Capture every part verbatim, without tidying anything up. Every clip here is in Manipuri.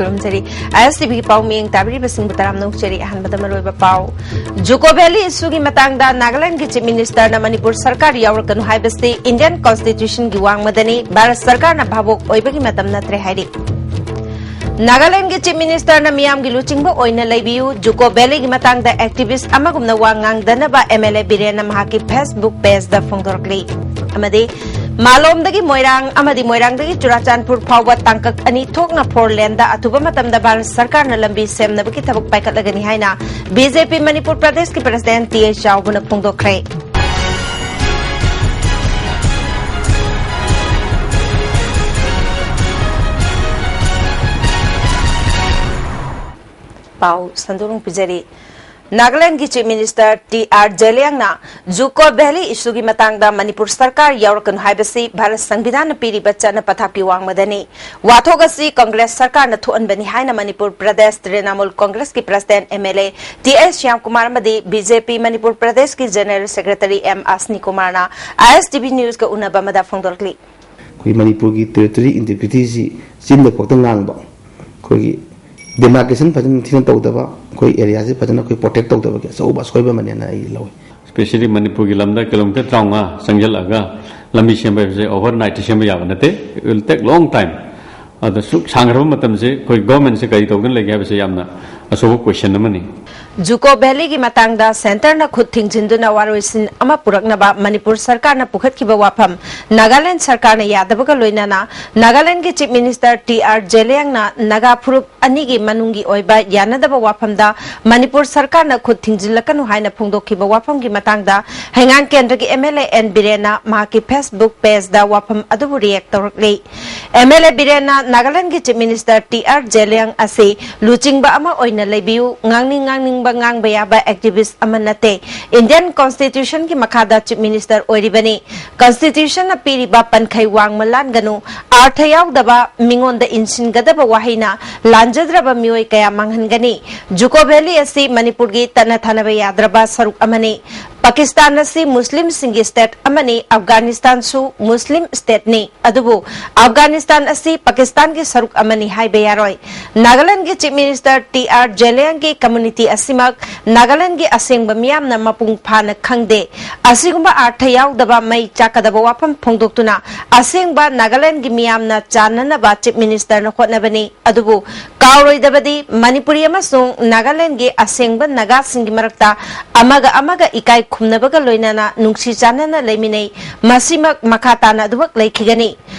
ꯈꯨꯔꯨꯝꯖꯔꯤ꯫ ꯑꯥꯏ ꯑꯦꯁ ꯇꯤ ꯚꯤꯒꯤ ꯄꯥꯎ ꯃꯤꯠꯌꯦꯡ ꯇꯥꯕꯤꯔꯤꯕꯁꯤꯡꯕꯨ ꯇꯔꯥꯝꯅ ꯑꯣꯛꯆꯔꯤ꯫ ꯑꯍꯥꯟꯕꯗ ꯃꯔꯨꯑꯣꯏꯕ ꯄꯥꯎ꯫ ꯖꯨꯀꯣ ꯚꯦꯂꯤ ꯏꯁꯨꯒꯤ ꯃꯇꯥꯡꯗ ꯅꯥꯒꯥꯂꯦꯟꯗꯒꯤ ꯆꯤꯐ ꯃꯤꯅꯤꯁꯇꯔꯅ ꯃꯅꯤꯄꯨꯔ ꯁꯔꯀꯥꯔ ꯌꯥꯎꯔꯛꯀꯅꯨ ꯍꯥꯏꯕꯁꯤ ꯏꯟꯗꯤꯌꯟ ꯀꯣꯟꯁꯇꯤꯇ꯭ꯌꯨꯁꯟꯒꯤ ꯋꯥꯡꯃꯗꯅꯤ, ꯚꯥꯔꯠ ꯁꯔꯀꯥꯔꯅ ꯚꯥꯕꯣꯛ ꯑꯣꯏꯕꯒꯤ ꯃꯇꯝ ꯅꯠꯇ꯭ꯔꯦ ꯍꯥꯏꯔꯤ꯫ ꯅꯥꯒꯥꯂꯦꯟꯗꯒꯤ ꯆꯤꯐ ꯃꯤꯅꯤꯁꯇꯔꯅ ꯃꯤꯌꯥꯝꯒꯤ ꯂꯨꯆꯤꯡꯕ ꯑꯣꯏꯅ ꯂꯩꯕꯤꯌꯨ, ꯖꯨꯀꯣ ꯚꯦꯂꯤꯒꯤ ꯃꯇꯥꯡꯗ ꯑꯦꯛꯇꯤꯚꯤꯁ ꯑꯃꯒꯨꯝꯅ ꯋꯥ ꯉꯥꯡꯗꯅꯕ ꯑꯦꯝ ꯑꯦꯜ ꯑꯦ ꯕꯤꯔꯦꯟꯅ ꯃꯍꯥꯛꯀꯤ ꯐꯦꯁꯕꯨꯛ ꯄꯦꯖꯗ ꯐꯣꯡꯗꯣꯔꯛꯂꯤ꯫ ꯑꯃꯗꯤ ꯃꯥꯂꯣꯝꯗꯒꯤ ꯃꯣꯏꯔꯥꯡ ꯑꯃꯗꯤ ꯃꯣꯏꯔꯥꯡꯗꯒꯤ ꯆꯨꯔꯥꯆꯥꯟꯄꯨꯔ ꯐꯥꯎꯕ ꯇꯥꯡꯀꯛ ꯑꯅꯤ ꯊꯣꯛꯅ ꯐꯣꯔ ꯂꯦꯟꯗ ꯑꯊꯨꯕ ꯃꯇꯝꯗ ꯚꯥꯔꯠ ꯁꯔꯀꯥꯔꯅ ꯂꯝꯕꯤ ꯁꯦꯝꯅꯕꯒꯤ ꯊꯕꯛ ꯄꯥꯏꯈꯠꯂꯒꯅꯤ ꯍꯥꯏꯅ ꯕꯤ ꯖꯦ ꯄꯤ ꯃꯅꯤꯄꯨꯔ ꯄ꯭ꯔꯗꯦꯁꯀꯤ ꯄ꯭ꯔꯁꯤꯗꯦꯟꯠ ꯇꯤ ꯑꯩꯆ ꯆꯥꯎꯕꯅ ꯐꯣꯡꯗꯣꯛꯈ꯭ꯔꯦ꯫ ꯄꯥꯎ ꯁꯟꯗꯣꯛꯅ ꯄꯤꯖꯔꯤ꯫ ꯅꯥꯒꯥꯂꯦꯟꯗꯒꯤ ꯆꯤꯐ ꯃꯤꯅꯤꯁꯇꯔ ꯇꯤ ꯑꯥꯔ ꯖꯦꯂꯤꯌꯥꯡꯅ ꯖꯨꯀꯣ ꯚꯦꯂꯤ ꯏꯁꯨꯒꯤ ꯃꯇꯥꯡꯗ ꯃꯅꯤꯄꯨꯔ ꯁꯔꯀꯥꯔ ꯌꯥꯎꯔꯛꯀꯅꯨ ꯍꯥꯏꯕꯁꯤ ꯚꯥꯔꯠ ꯁꯪꯕꯤꯙꯥꯟꯅ ꯄꯤꯔꯤꯕ ꯆꯠꯅ ꯄꯊꯥꯞꯀꯤ ꯋꯥꯡꯃꯗꯅꯤ꯫ ꯋꯥꯊꯣꯛ ꯑꯁꯤ ꯀꯪꯒ꯭ꯔꯦꯁ ꯁꯔꯀꯥꯔꯅ ꯊꯣꯛꯍꯟꯕꯅꯤ ꯍꯥꯏꯅ ꯃꯅꯤꯄꯨꯔ ꯄ꯭ꯔꯗꯦꯁ ꯇ꯭ꯔꯤꯅꯥꯃꯨꯜ ꯀꯪꯒ꯭ꯔꯦꯁꯀꯤ president M L A T H Shyam Kumar ꯑꯃꯗꯤ ꯕꯤ ꯖꯦ ꯄꯤ ꯃꯅꯤꯄꯨꯔ ꯄ꯭ꯔꯗꯦꯁꯀꯤ ꯖꯦꯅꯔꯦꯜ ꯁꯦꯀ꯭ꯔꯦꯇꯔꯤ ꯑꯦꯝ ꯑꯁꯅꯤ ꯀꯨꯃꯥꯔꯅ ꯑꯥꯏ ꯑꯦꯁ ꯇꯤ ꯚꯤ ꯅ꯭ꯌꯨꯁꯀ ꯎꯅꯕ ꯑꯃꯗ ꯐꯣꯡꯗꯣꯔꯛꯂꯤ꯫ ꯑꯩꯈꯣꯏ ꯃꯅꯤꯄꯨꯔꯒꯤ ꯇꯦꯔꯤꯇꯣꯔꯤ ꯏꯟꯇꯤꯒ꯭ꯔꯤꯇꯤꯁꯤ ꯆꯤꯟꯗ ꯈꯛꯇ ꯉꯥꯡꯕ, ꯑꯩꯈꯣꯏꯒꯤ ꯗꯦꯃꯥꯔꯀꯦꯁꯟ ꯐꯖꯅ ꯅꯤꯡꯊꯤꯅ ꯇꯧꯗꯕ, ꯑꯩꯈꯣꯏ ꯑꯦꯔꯤꯌꯥꯁꯤ ꯐꯖꯅ ꯑꯩꯈꯣꯏ ꯄ꯭ꯔꯣꯇꯦꯛ ꯇꯧꯗꯕꯒꯤ ꯑꯆꯧꯕ ꯑꯁꯣꯏꯕ ꯑꯃꯅꯦꯅ ꯑꯩ ꯂꯧꯏ꯫ ꯁ꯭ꯄꯦꯁꯤꯌꯦꯜꯂꯤ ꯃꯅꯤꯄꯨꯔꯒꯤ ꯂꯝꯗ ꯀꯤꯂꯣꯃꯤꯇꯔ ꯇꯔꯥꯃꯉꯥ ꯆꯪꯁꯤꯜꯂꯛꯑꯒ ꯂꯝꯕꯤ ꯁꯦꯝꯕ ꯍꯥꯏꯕꯁꯦ ꯑꯣꯚꯔ ꯅꯥꯏꯠꯇ ꯁꯦꯝꯕ ꯌꯥꯕ ꯅꯠꯇꯦ꯫ It will take long time. ꯑꯗ ꯁꯨꯛ ꯁꯥꯡꯈ꯭ꯔꯕ ꯃꯇꯝꯁꯦ ꯑꯩꯈꯣꯏ ꯒꯚꯔꯟꯃꯦꯟꯠꯁꯦ ꯀꯔꯤ ꯇꯧꯗꯨꯅ ꯂꯩꯒꯦ ꯍꯥꯏꯕꯁꯦ ꯌꯥꯝꯅ ꯑꯆꯧꯕ ꯀꯣꯏꯁꯟ ꯑꯃꯅꯤ꯫ ꯖꯨꯀꯣ ꯚꯦꯂꯤꯒꯤ ꯃꯇꯥꯡꯗ ꯁꯦꯟꯇꯔꯅ ꯈꯨꯠ ꯊꯤꯡꯖꯤꯟꯗꯨꯅ ꯋꯥꯔꯣꯏꯁꯤꯟ ꯑꯃ ꯄꯨꯔꯛꯅꯕ ꯃꯅꯤꯄꯨꯔ ꯁꯔꯀꯥꯔꯅ ꯄꯨꯈꯠꯈꯤꯕ ꯋꯥꯐꯝ ꯅꯥꯒꯥꯂꯦꯟꯗ ꯁꯔꯀꯥꯔꯅ ꯌꯥꯗꯕꯒ ꯂꯣꯏꯅꯅ ꯅꯥꯒꯥꯂꯦꯟꯗꯒꯤ ꯆꯤꯐ ꯃꯤꯅꯤꯁꯇꯔ ꯇꯤ ꯑꯥꯔ ꯖꯦꯂꯤꯌꯥꯡꯅ ꯅꯥꯒꯥ ꯐꯨꯔꯨꯞ ꯑꯅꯤꯒꯤ ꯃꯅꯨꯡꯒꯤ ꯑꯣꯏꯕ ꯌꯥꯅꯗꯕ ꯋꯥꯐꯝꯗ ꯃꯅꯤꯄꯨꯔ ꯁꯔꯀꯥꯔꯅ ꯈꯨꯠ ꯊꯤꯡꯖꯤꯜꯂꯛꯀꯅꯨ ꯍꯥꯏꯅ ꯐꯣꯡꯗꯣꯛꯈꯤꯕ ꯋꯥꯐꯝꯒꯤ ꯃꯇꯥꯡꯗ ꯍꯩꯉꯥꯡ ꯀꯦꯟꯗ꯭ꯔꯒꯤ ꯑꯦꯝ ꯑꯦꯜ ꯑꯦ ꯑꯦꯟ ꯕꯤꯔꯦꯟꯅ ꯃꯍꯥꯛꯀꯤ ꯐꯦꯁꯕꯨꯛ ꯄꯦꯖꯗ ꯋꯥꯐꯝ ꯑꯗꯨꯕꯨ ꯔꯤꯌꯦꯛ ꯇꯧꯔꯛꯂꯤ꯫ ꯑꯦꯝ ꯑꯦꯜ ꯑꯦ ꯕꯤꯔꯦꯟꯅ ꯅꯥꯒꯥꯂꯦꯟꯗꯒꯤ chief minister T R Zeliang ꯑꯁꯤ ꯂꯨꯆꯤꯡꯕ ꯑꯃ ꯑꯣꯏꯅ ꯂꯩꯕꯤꯌꯨ, ꯉꯥꯡꯅꯤꯡ ꯉꯥꯡꯅꯤꯡꯕ ꯉꯥꯡꯕ ꯌꯥꯕ ꯑꯦꯛꯇꯤꯚꯤꯁꯠ ꯑꯃ ꯅꯠꯇꯦ, ꯏꯟꯗꯤꯌꯟ ꯀꯣꯟꯁꯇꯤꯇ꯭ꯌꯨꯁꯟꯒꯤ ꯃꯈꯥꯗ ꯆꯤꯐ ꯃꯤꯅꯤꯁꯇꯔ ꯑꯣꯏꯔꯤꯕꯅꯤ꯫ ꯀꯟꯁꯇꯤꯇ꯭ꯌꯨꯁꯟꯅ ꯄꯤꯔꯤꯕ ꯄꯟꯈꯩ ꯋꯥꯡꯃ ꯂꯥꯟꯒꯅꯨ, ꯑꯥꯔꯊ ꯌꯥꯎꯗꯕ, ꯃꯤꯉꯣꯟꯗ ꯏꯟꯁꯤꯟꯒꯗꯕ ꯋꯥꯍꯩꯅ ꯂꯥꯟꯖꯗ꯭ꯔꯕ ꯃꯤꯑꯣꯏ ꯀꯌꯥ ꯃꯥꯡꯍꯟꯒꯅꯤ꯫ ꯖꯨꯀꯣ ꯚꯦꯂꯤ ꯑꯁꯤ ꯃꯅꯤꯄꯨꯔꯒꯤ ꯇꯠꯅ ꯊꯥꯅꯕ ꯌꯥꯗ꯭ꯔꯕ ꯁꯔꯨꯛ ꯑꯃꯅꯤ꯫ ꯄꯥꯀꯤꯁꯇꯥꯟ ꯑꯁꯤ ꯃꯨꯁꯂꯤꯝꯁꯤꯡꯒꯤ ꯁ꯭ꯇꯦꯠ ꯑꯃꯅꯤ, ꯑꯐꯒꯥꯅꯤꯁꯇꯥꯟꯁꯨ ꯃꯨꯁꯂꯤꯝ ꯁ꯭ꯇꯦꯠꯅꯤ꯫ ꯑꯗꯨꯕꯨ ꯑꯐꯒꯥꯅꯤꯁꯇꯥꯟ ꯑꯁꯤ ꯄꯥꯀꯤꯁꯇꯥꯟꯒꯤ ꯁꯔꯨꯛ ꯑꯃꯅꯤ ꯍꯥꯏꯕ ꯌꯥꯔꯣꯏ꯫ ꯅꯥꯒꯥꯂꯦꯟꯗꯒꯤ ꯆꯤꯐ ꯃꯤꯅꯤꯁꯇꯔ ꯇꯤ ꯑꯥꯔ ꯖꯦꯂꯦꯡꯒꯤ ꯀꯝꯃ꯭ꯌꯨꯅꯤꯇꯤ ꯑꯁꯤꯃꯛ ꯅꯥꯒꯥꯂꯦꯟꯗꯒꯤ ꯑꯁꯦꯡꯕ ꯃꯤꯌꯥꯝꯅ ꯃꯄꯨꯡ ꯐꯥꯅ ꯈꯪꯗꯦ꯫ ꯑꯁꯤꯒꯨꯝꯕ ꯑꯔꯊ ꯌꯥꯎꯗꯕ ꯃꯩ ꯆꯥꯛꯀꯗꯕ ꯋꯥꯐꯝ ꯐꯣꯡꯗꯣꯛꯇꯨꯅ ꯑꯁꯦꯡꯕ ꯅꯥꯒꯥꯂꯦꯟꯗꯒꯤ ꯃꯤꯌꯥꯝꯅ ꯆꯥꯟꯅꯅꯕ ꯆꯤꯐ ꯃꯤꯅꯤꯁꯇꯔꯅ ꯍꯣꯠꯅꯕꯅꯤ꯫ ꯑꯗꯨꯕꯨ ꯀꯥꯎꯔꯣꯏꯗꯕꯗꯤ ꯃꯅꯤꯄꯨꯔꯤ ꯑꯃꯁꯨꯡ ꯅꯥꯒꯥꯂꯦꯟꯗꯒꯤ ꯑꯁꯦꯡꯕ ꯅꯥꯒꯥꯁꯤꯡꯒꯤ ꯃꯔꯛꯇ ꯑꯃꯒ ꯑꯃꯒ ꯏꯀꯥꯏ ꯈꯨꯝꯅꯕꯒ ꯂꯣꯏꯅꯅ ꯅꯨꯡꯁꯤ ꯆꯥꯟꯅꯅ ꯂꯩꯃꯤꯟꯅꯩ꯫ ꯃꯁꯤꯃꯛ ꯃꯈꯥ ꯇꯥꯅ ꯑꯗꯨꯃꯛ ꯂꯩꯈꯤꯒꯅꯤ꯫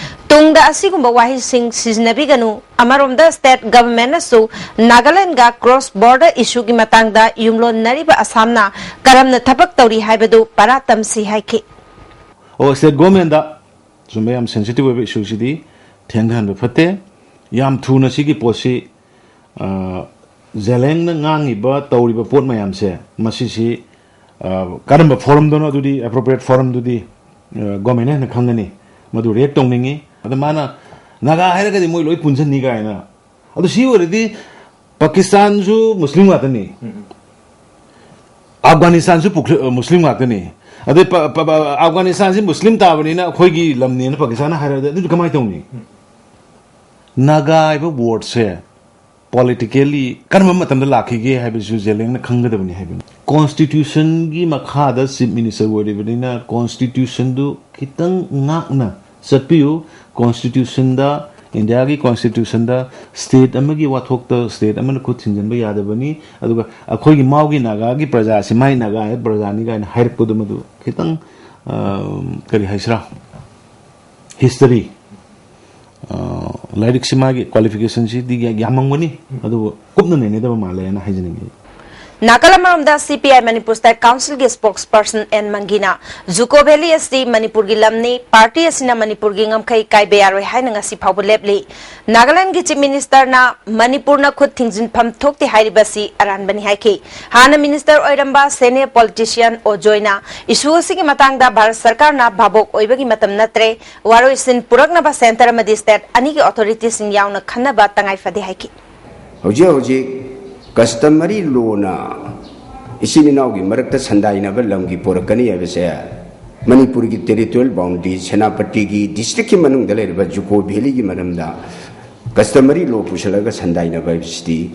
ꯇꯨꯡꯗ ꯑꯁꯤꯒꯨꯝꯕ ꯋꯥꯍꯩꯁꯤꯡ ꯁꯤꯖꯤꯟꯅꯕꯤꯒꯅꯨ꯫ ꯑꯃꯔꯣꯝꯗ ꯁ꯭ꯇꯦꯠ ꯒꯚꯔꯟꯃꯦꯟꯠꯅꯁꯨ ꯅꯥꯒꯥꯂꯦꯟꯗꯒ ꯀ꯭ꯔꯣꯁ ꯕꯣꯔꯗꯔ ꯏꯁꯨꯒꯤ ꯃꯇꯥꯡꯗ ꯌꯨꯝꯂꯣꯟꯅꯔꯤꯕ ꯑꯁꯥꯝꯅ ꯀꯔꯝꯅ ꯊꯕꯛ ꯇꯧꯔꯤ ꯍꯥꯏꯕꯗꯨ ꯄꯔꯥ ꯇꯝꯁꯤ ꯍꯥꯏꯈꯤ꯫ ꯑꯣ, ꯁ꯭ꯇꯦꯠ ꯒꯣꯔꯃꯦꯟꯗ ꯁꯨꯝꯕ ꯌꯥꯝ ꯁꯦꯟꯁꯤꯇꯤꯚ ꯑꯣꯏꯕ ꯏꯁꯨꯁꯤꯗꯤ ꯊꯦꯡꯊꯍꯟꯕ ꯐꯠꯇꯦ꯫ ꯌꯥꯝ ꯊꯨꯅ ꯁꯤꯒꯤ ꯄꯣꯠꯁꯤ, ꯑ, ꯖꯦꯂꯦꯡꯅ ꯉꯥꯡꯉꯤꯕ, ꯇꯧꯔꯤꯕ ꯄꯣꯠ ꯃꯌꯥꯝꯁꯦ, ꯃꯁꯤꯁꯤ, ꯑ, ꯀꯔꯝꯕ ꯐꯣꯔꯝꯗꯅꯣ, ꯑꯗꯨꯗꯤ ꯑꯦꯄ꯭ꯔꯣꯄ꯭ꯔꯤꯌꯦꯠ ꯐꯣꯔꯝꯗꯨꯗꯤ, ꯑ, ꯒꯣꯔꯃꯦꯟꯅ ꯍꯦꯟꯅ ꯈꯪꯒꯅꯤ꯫ ꯃꯗꯨ ꯔꯤꯌꯦꯛ ꯇꯧꯅꯤꯡꯉꯤ꯫ ꯑꯗ ꯃꯥꯅ ꯅꯥꯒꯥ ꯍꯥꯏꯔꯒꯗꯤ ꯃꯣꯏ ꯂꯣꯏ ꯄꯨꯟꯁꯤꯟꯅꯤ ꯀꯥꯏꯅ꯫ ꯑꯗꯨ ꯁꯤ ꯑꯣꯏꯔꯗꯤ ꯄꯥꯀꯤꯁꯇꯥꯟꯁꯨ ꯃꯨꯁꯂꯤꯝ ꯉꯥꯛꯇꯅꯤ, ꯑꯐꯒꯥꯅꯤꯁꯇꯥꯟꯁꯨ ꯄꯨꯈ꯭ꯔꯤ-, ꯃꯨꯁꯂꯤꯝ ꯉꯥꯛꯇꯅꯤ꯫ ꯑꯗꯩ ꯄ-, ꯄ-, ꯄ-, ꯑꯐꯒꯥꯅꯤꯁꯇꯥꯟꯁꯤ ꯃꯨꯁꯂꯤꯝ ꯇꯥꯕꯅꯤꯅ ꯑꯩꯈꯣꯏꯒꯤ ꯂꯝꯅꯦꯅ ꯄꯥꯀꯤꯁꯇꯥꯟꯅ ꯍꯥꯏꯔꯗꯤ ꯑꯗꯨꯗꯤ ꯀꯃꯥꯏꯅ ꯇꯧꯅꯤ? ꯅꯥꯒꯥ ꯍꯥꯏꯕ ꯋꯥꯔꯗꯁꯦ ꯄꯣꯂꯤꯇꯤꯀꯦꯜꯂꯤ ꯀꯔꯝꯕ ꯃꯇꯝꯗ ꯂꯥꯛꯈꯤꯒꯦ ꯍꯥꯏꯕꯁꯤꯁꯨ ꯖꯦꯂꯦꯡꯅ ꯈꯪꯒꯗꯕꯅꯤ ꯍꯥꯏꯕꯅꯤ꯫ ꯀꯣꯟꯁꯇꯤꯇ꯭ꯌꯨꯁꯟꯒꯤ ꯃꯈꯥꯗ ꯆꯤꯐ ꯃꯤꯅꯤꯁꯇꯔ ꯑꯣꯏꯔꯤꯕꯅꯤꯅ ꯀꯣꯟꯁꯇꯤꯇ꯭ꯌꯨꯁꯟꯗꯨ ꯈꯤꯇꯪ ꯉꯥꯛꯅ ꯆꯠꯄꯤꯌꯨ꯫ ꯀꯣꯟꯁꯇꯤꯇ꯭ꯌꯨꯁꯟꯗ, ꯏꯟꯗꯤꯌꯥꯒꯤ ꯀꯣꯟꯁꯇꯤꯇ꯭ꯌꯨꯁꯟꯗ ꯁ꯭ꯇꯦꯠ ꯑꯃꯒꯤ ꯋꯥꯊꯣꯛꯇ ꯁ꯭ꯇꯦꯠ ꯑꯃꯅ ꯈꯨꯠ ꯊꯤꯡꯖꯤꯟꯕ ꯌꯥꯗꯕꯅꯤ꯫ ꯑꯗꯨꯒ ꯑꯩꯈꯣꯏꯒꯤ ꯃꯥꯎꯒꯤ ꯅꯥꯒꯥꯒꯤ ꯄ꯭ꯔꯖꯥꯁꯤ ꯃꯥꯏ ꯅꯥꯒꯥ ꯍꯥꯏꯕ ꯄ꯭ꯔꯖꯥꯅꯤ ꯀꯥꯏꯅ ꯍꯥꯏꯔꯛꯄꯗꯨ ꯃꯗꯨ ꯈꯤꯇꯪ, ꯑ, ꯀꯔꯤ ꯍꯥꯏꯁꯤꯔꯥ, ꯍꯤꯁꯇꯔꯤ, ꯑ, ꯂꯥꯏꯔꯤꯛꯁꯤ ꯃꯥꯒꯤ ꯀ꯭ꯋꯥꯂꯤꯐꯤꯀꯦꯁꯟꯁꯤꯗꯤ ꯌꯥ-, ꯌꯥꯝꯃꯝꯒꯅꯤ, ꯑꯗꯨꯕꯨ ꯀꯨꯞꯅ ꯅꯩꯅꯗꯕ ꯃꯥꯜꯂꯦꯅ ꯍꯥꯏꯖꯅꯤꯡꯉꯤ꯫ ꯅꯥꯀꯜ ꯑꯃꯔꯣꯝꯗ ꯁꯤ ꯄꯤ ꯑꯥꯏ ꯃꯅꯤꯄꯨꯔ ꯁ꯭ꯇꯦꯠ ꯀꯥꯎꯟꯁꯤꯜꯒꯤ ꯁ꯭ꯄꯣꯛꯁ ꯄꯔꯁꯟ ꯑꯦꯟ ꯃꯪꯒꯤꯅ ꯖꯨꯀꯣ ꯚꯦꯂꯤ ꯑꯁꯤ ꯃꯅꯤꯄꯨꯔꯒꯤ ꯂꯝꯅꯤ, ꯄꯥꯔꯇꯤ ꯑꯁꯤꯅ ꯃꯅꯤꯄꯨꯔꯒꯤ ꯉꯝꯈꯩ ꯀꯥꯏꯕ ꯌꯥꯔꯣꯏ ꯍꯥꯏꯅ ꯉꯁꯤ ꯐꯥꯎꯕ ꯂꯦꯞꯂꯤ꯫ ꯅꯥꯒꯥꯂꯦꯟꯗꯒꯤ ꯆꯤꯐ ꯃꯤꯅꯤꯁꯇꯔꯅ ꯃꯅꯤꯄꯨꯔꯅ ꯈꯨꯠ ꯊꯤꯡꯖꯤꯟꯐꯝ ꯊꯣꯛꯇꯦ ꯍꯥꯏꯔꯤꯕꯁꯤ ꯑꯔꯥꯟꯕꯅꯤ ꯍꯥꯏꯈꯤ꯫ ꯍꯥꯟꯅ ꯃꯤꯅꯤꯁꯇꯔ ꯑꯣꯏꯔꯝꯕ ꯁꯦꯅꯤꯌꯔ ꯄꯣꯂꯤꯇꯤꯁꯤꯌꯟ ꯑꯣ ꯖꯣꯏꯅ ꯏꯁꯨ ꯑꯁꯤꯒꯤ ꯃꯇꯥꯡꯗ ꯚꯥꯔꯠ ꯁꯔꯀꯥꯔꯅ ꯚꯥꯕꯣꯛ ꯑꯣꯏꯕꯒꯤ ꯃꯇꯝ ꯅꯠꯇ꯭ꯔꯦ, ꯋꯥꯔꯣꯏꯁꯤꯟ ꯄꯨꯔꯛꯅꯕ ꯁꯦꯟꯇꯔ ꯑꯃꯗꯤ ꯁ꯭ꯇꯦꯠ ꯑꯅꯤꯒꯤ ꯑꯣꯊꯣꯔꯤꯇꯤꯁꯤꯡ ꯌꯥꯎꯅ ꯈꯟꯅꯕ ꯇꯉꯥꯏ ꯐꯗꯦ ꯍꯥꯏꯈꯤ꯫ ꯍꯧꯖꯤꯛ ꯍꯧꯖꯤꯛ ꯀꯁꯇꯃꯔꯤ ꯂꯣꯅ ꯏꯆꯤꯟ ꯏꯅꯥꯎꯒꯤ ꯃꯔꯛꯇ ꯁꯟꯗꯥꯏꯅꯕ ꯂꯝꯒꯤ ꯄꯣꯔꯛꯀꯅꯤ ꯍꯥꯏꯕꯁꯦ ꯃꯅꯤꯄꯨꯔꯒꯤ territorial boundary, ꯁꯦꯅꯥꯄꯇꯤꯒꯤ districtꯀꯤ ꯃꯅꯨꯡꯗ ꯂꯩꯔꯤꯕ ꯖꯨꯀꯣ valleyꯒꯤ ꯃꯔꯝꯗ customary law ꯄꯨꯁꯤꯜꯂꯒ ꯁꯟꯗꯥꯏꯅꯕ ꯍꯥꯏꯕꯁꯤꯗꯤ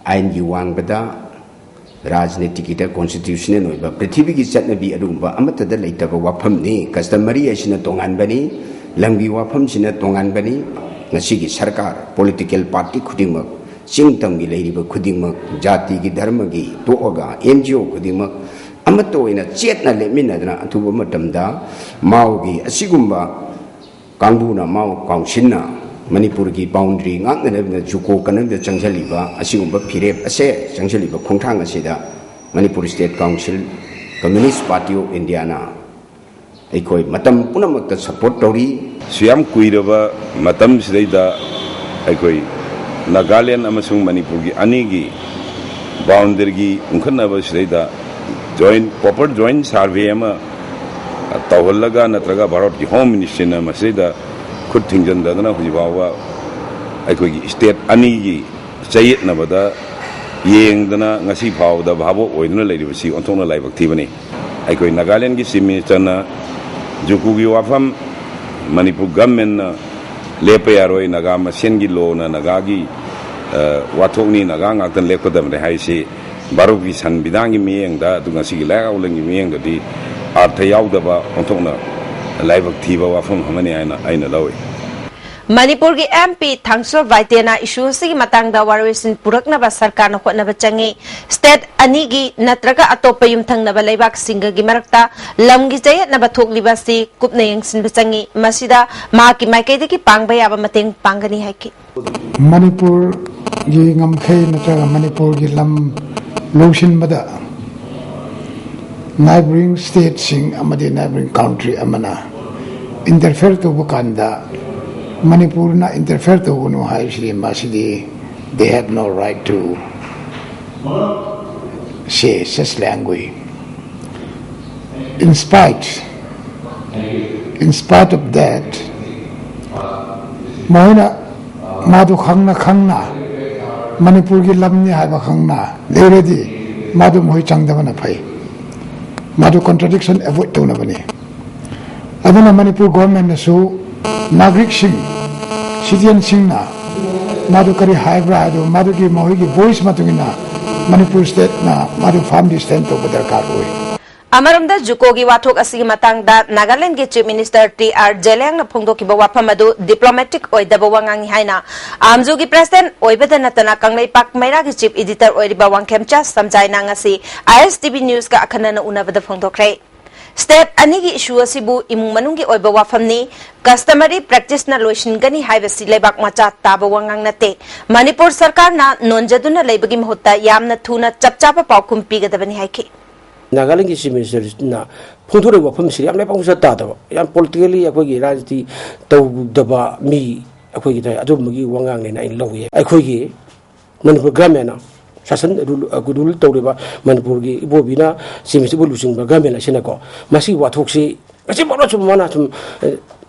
ꯑꯥꯏꯟꯒꯤ ꯋꯥꯡꯃꯗ, ꯔꯥꯖꯅꯤꯇꯤꯒꯤꯗ constitutional ꯑꯣꯏꯕ, ꯄ꯭ꯔꯤꯊꯤꯕꯤꯒꯤ ꯆꯠꯅꯕꯤ ꯑꯗꯨꯒꯨꯝꯕ ꯑꯃꯠꯇꯗ ꯂꯩꯇꯕ ꯋꯥꯐꯝꯅꯤ꯫ Customary ꯍꯥꯏꯁꯤꯅ ꯇꯣꯉꯥꯟꯕꯅꯤ, ꯂꯝꯒꯤ ꯋꯥꯐꯝꯁꯤꯅ ꯇꯣꯉꯥꯟꯕꯅꯤ꯫ ꯉꯁꯤꯒꯤ ꯁꯔꯀꯥꯔ, political party ꯈꯨꯗꯤꯡꯃꯛ, ꯆꯤꯡ ꯇꯝꯒꯤ ꯂꯩꯔꯤꯕ ꯈꯨꯗꯤꯡꯃꯛ, ꯖꯥꯇꯤꯒꯤ ꯙꯔꯃꯒꯤ ꯇꯣꯛꯑꯒ N G O ꯈꯨꯗꯤꯡꯃꯛ ꯑꯃꯠꯇ ꯑꯣꯏꯅ ꯆꯦꯠꯅ ꯂꯦꯞꯃꯤꯟꯅꯗꯅ ꯑꯊꯨꯕ ꯃꯇꯝꯗ ꯃꯥꯎꯒꯤ ꯑꯁꯤꯒꯨꯝꯕ ꯀꯥꯡꯕꯨꯅ, ꯃꯥꯎ councilꯅ ꯃꯅꯤꯄꯨꯔꯒꯤ boundary ꯉꯥꯛꯅꯅꯕ ꯖꯨꯀꯣ ꯀꯟꯅꯕꯗ ꯆꯪꯁꯤꯜꯂꯤꯕ ꯑꯁꯤꯒꯨꯝꯕ ꯐꯤꯔꯦꯞ ꯑꯁꯦ, ꯆꯪꯁꯤꯜꯂꯤꯕ ꯈꯣꯡꯊꯥꯡ ꯑꯁꯤꯗ Manipur State Council, Communist Party of Indiaꯅ ꯑꯩꯈꯣꯏ ꯃꯇꯝ ꯄꯨꯝꯅꯃꯛꯇ support ꯇꯧꯔꯤ꯫ ꯁꯨꯌꯥꯝ ꯀꯨꯏꯔꯕ ꯃꯇꯝꯁꯤꯗꯩꯗ ꯑꯩꯈꯣꯏ ꯅꯥꯒꯥꯂꯦꯟ ꯑꯃꯁꯨꯡ ꯃꯅꯤꯄꯨꯔꯒꯤ ꯑꯅꯤꯒꯤ boundaryꯒꯤ ꯎꯪꯈꯠꯅꯕ ꯁꯤꯗꯩꯗ joint, proper joint survey ꯑꯃ ꯇꯧꯍꯜꯂꯒ, ꯅꯠꯇ꯭ꯔꯒ ꯚꯥꯔꯠꯀꯤ Home Ministryꯅ ꯃꯁꯤꯗ ꯈꯨꯠ ꯊꯤꯡꯖꯤꯟꯗꯗꯅ ꯍꯧꯖꯤꯛ ꯐꯥꯎꯕ ꯑꯩꯈꯣꯏꯒꯤ state ꯑꯅꯤꯒꯤ ꯆꯌꯦꯠꯅꯕꯗ ꯌꯦꯡꯗꯅ ꯉꯁꯤ ꯐꯥꯎꯕꯗ ꯚꯥꯕꯣꯛ ꯑꯣꯏꯗꯨꯅ ꯂꯩꯔꯤꯕꯁꯤ ꯑꯣꯟꯊꯣꯛꯅ ꯂꯥꯏꯕꯛ ꯊꯤꯕꯅꯤ꯫ ꯑꯩꯈꯣꯏ ꯅꯥꯒꯥꯂꯦꯟꯒꯤ Chief Ministerꯅ ꯖꯨꯀꯣꯒꯤ ꯋꯥꯐꯝ ꯃꯅꯤꯄꯨꯔ governmentꯅ ꯂꯦꯞꯄ ꯌꯥꯔꯣꯏ, ꯅꯥꯒꯥ ꯃꯁꯦꯟꯒꯤ lawꯅ ꯅꯥꯒꯥꯒꯤ, ꯑ, ꯋꯥꯊꯣꯛꯅꯤ, ꯅꯥꯒꯥ ꯉꯥꯛꯇ ꯂꯦꯞꯀꯗꯕꯅꯤ ꯍꯥꯏꯁꯤ ꯚꯥꯔꯠꯀꯤ ꯁꯪꯕꯤꯙꯥꯟꯒꯤ ꯃꯤꯠꯌꯦꯡꯗ, ꯑꯗꯨꯒ ꯉꯁꯤꯒꯤ ꯂꯩꯉꯥꯛ ꯂꯣꯟꯒꯤ ꯃꯤꯠꯌꯦꯡꯗꯗꯤ ꯑꯥꯔꯊ ꯌꯥꯎꯗꯕ, ꯑꯣꯟꯊꯣꯛꯅ ꯂꯥꯏꯕꯛ ꯊꯤꯕ ꯋꯥꯐꯝ ꯑꯃꯅꯤ ꯍꯥꯏꯅ ꯑꯩꯅ ꯂꯧꯏ꯫ ꯃꯅꯤꯄꯨꯔꯒꯤ M P ꯊꯥꯡꯁꯣ ꯕꯥꯏꯇꯦꯅ issue ꯑꯁꯤꯒꯤ ꯃꯇꯥꯡꯗ ꯋꯥꯔꯣꯏꯁꯤꯟ ꯄꯨꯔꯛꯅꯕ ꯁꯔꯀꯥꯔꯅ ꯍꯣꯠꯅꯕ ꯆꯪꯏ꯫ State ꯑꯅꯤꯒꯤ ꯅꯠꯇ꯭ꯔꯒ ꯑꯇꯣꯞꯄ ꯌꯨꯝꯊꯪꯅꯕ ꯂꯩꯕꯥꯛꯁꯤꯡꯒꯒꯤ ꯃꯔꯛꯇ ꯂꯝꯒꯤ ꯆꯌꯦꯠꯅꯕ ꯊꯣꯛꯂꯤꯕ ꯑꯁꯤ ꯀꯨꯞꯅ ꯌꯦꯡꯁꯤꯟꯕ ꯆꯪꯏ꯫ ꯃꯁꯤꯗ ꯃꯍꯥꯛꯀꯤ ꯃꯥꯏꯀꯩꯗꯒꯤ ꯄꯥꯡꯕ ꯌꯥꯕ ꯃꯇꯦꯡ ꯄꯥꯡꯒꯅꯤ ꯍꯥꯏꯈꯤ꯫ ꯃꯅꯤꯄꯨꯔꯒꯤ ꯉꯝꯈꯩ ꯅꯠꯇ꯭ꯔꯒ ꯃꯅꯤꯄꯨꯔꯒꯤ ꯂꯝ ꯂꯧꯁꯤꯟꯕꯗ neighbouring stateꯁꯤꯡ ꯑꯃꯗꯤ neighbouring country ꯑꯃꯅ interfere ꯇꯧꯕ ꯀꯥꯟꯗ ꯃꯅꯤꯄꯨꯔꯅ interfere ꯇꯧꯒꯅꯨ ꯍꯥꯏꯕꯁꯤꯗꯤ, ꯃꯁꯤꯗꯤ they have no right to say such language. In spite, in spite of that, ꯃꯈꯣꯏꯅ ꯃꯥꯗꯨ ꯈꯪꯅ ꯈꯪꯅ ꯃꯅꯤꯄꯨꯔꯒꯤ ꯂꯝꯅꯤ ꯍꯥꯏꯕ ꯈꯪꯅ ꯂꯩꯔꯗꯤ, ꯃꯗꯨ ꯃꯈꯣꯏ ꯆꯪꯗꯕꯅ ꯐꯩ꯫ ꯃꯗꯨ contradiction avoid ꯇꯧꯅꯕꯅꯤ꯫ ꯑꯗꯨꯅ ꯃꯅꯤꯄꯨꯔ governmentꯅꯁꯨ ꯅꯥꯒꯔꯤꯛꯁꯤꯡ, citizenꯁꯤꯡꯅ ꯃꯗꯨ ꯀꯔꯤ ꯍꯥꯏꯕ꯭ꯔꯥ ꯍꯥꯏꯗꯨ ꯃꯗꯨꯒꯤ ꯃꯈꯣꯏꯒꯤ voice ꯃꯇꯨꯡ ꯏꯟꯅ ꯃꯅꯤꯄꯨꯔ stateꯅ ꯃꯗꯨ firmly stand ꯇꯧꯕ ꯗꯔꯀꯥꯔ ꯑꯣꯏ꯫ ꯑꯃꯔꯣꯝꯗ JUCOꯒꯤ ꯋꯥꯊꯣꯛ ꯑꯁꯤꯒꯤ ꯃꯇꯥꯡꯗ ꯅꯥꯒꯥꯂꯦꯟꯗꯒꯤ Chief Minister ꯇꯤ ꯑꯥꯔ ꯖꯦꯂꯦꯡꯅ ꯐꯣꯡꯗꯣꯛꯈꯤꯕ ꯋꯥꯐꯝ ꯑꯗꯨ diplomatic ꯑꯣꯏꯗꯕ ꯋꯥꯉꯥꯡꯅꯤ ꯍꯥꯏꯅ ꯑꯥꯝꯖꯨꯒꯤ president ꯑꯣꯏꯕꯗ ꯅꯠꯇꯅ ꯀꯪꯂꯩꯄꯥꯛ ꯃꯩꯔꯥꯒꯤ chief editor ꯑꯣꯏꯔꯤꯕ ꯋꯥꯡꯈꯦꯝꯆꯥ ꯁꯝꯖꯥꯏꯅ ꯉꯁꯤ ISTV newsꯀ ꯑꯈꯟꯅꯅ ꯎꯅꯕꯗ ꯐꯣꯡꯗꯣꯛꯈ꯭ꯔꯦ꯫ State ꯑꯅꯤꯒꯤ issue ꯑꯁꯤꯕꯨ ꯏꯃꯨꯡ ꯃꯅꯨꯡꯒꯤ ꯑꯣꯏꯕ ꯋꯥꯐꯝꯅꯤ, customary practiceꯅ ꯂꯣꯏꯁꯤꯟꯒꯅꯤ ꯍꯥꯏꯕꯁꯤ ꯂꯩꯕꯥꯛ ꯃꯆꯥ ꯇꯥꯕ ꯋꯥꯉꯥꯡ ꯅꯠꯇꯦ꯫ ꯃꯅꯤꯄꯨꯔ ꯁꯔꯀꯥꯔꯅ ꯅꯣꯟꯖꯗꯨꯅ ꯂꯩꯕꯒꯤ ꯃꯍꯨꯠꯇ ꯌꯥꯝꯅ ꯊꯨꯅ ꯆꯞ ꯆꯥꯕ ꯄꯥꯎꯈꯨꯝ ꯄꯤꯒꯗꯕꯅꯤ ꯍꯥꯏꯈꯤ꯫ ꯅꯥꯒꯥꯂꯦꯟꯒꯤ Chief Ministerꯅ ꯐꯣꯡꯗꯣꯔꯛꯏꯕ ꯋꯥꯐꯝꯁꯤ ꯌꯥꯝ ꯂꯩꯕꯥꯛ ꯃꯆꯥ ꯇꯥꯗꯕ, ꯌꯥꯝ politically ꯑꯩꯈꯣꯏꯒꯤ ꯔꯥꯖꯅꯤꯇꯤ ꯇꯧꯗꯕ ꯃꯤ ꯑꯩꯈꯣꯏꯒꯤ ꯑꯗꯨꯒꯨꯝꯕꯒꯤ ꯋꯥꯉꯥꯡꯅꯦꯅ ꯑꯩꯅ ꯂꯧꯏ꯫ ꯑꯩꯈꯣꯏꯒꯤ ꯃꯅꯤꯄꯨꯔ governmentꯅ ꯁꯥꯁꯟ rule, rule ꯇꯧꯔꯤꯕ ꯃꯅꯤꯄꯨꯔꯒꯤ ꯏꯕꯣꯕꯤꯅ Chief Minister ꯂꯨꯆꯤꯡꯕ government ꯑꯁꯤꯅꯀꯣ, ꯃꯁꯤꯒꯤ ꯋꯥꯊꯣꯛꯁꯤ ꯉꯁꯤꯐꯥꯎꯗ ꯁꯨꯝ ꯃꯥꯅ ꯁꯨꯝ, ꯑꯦ,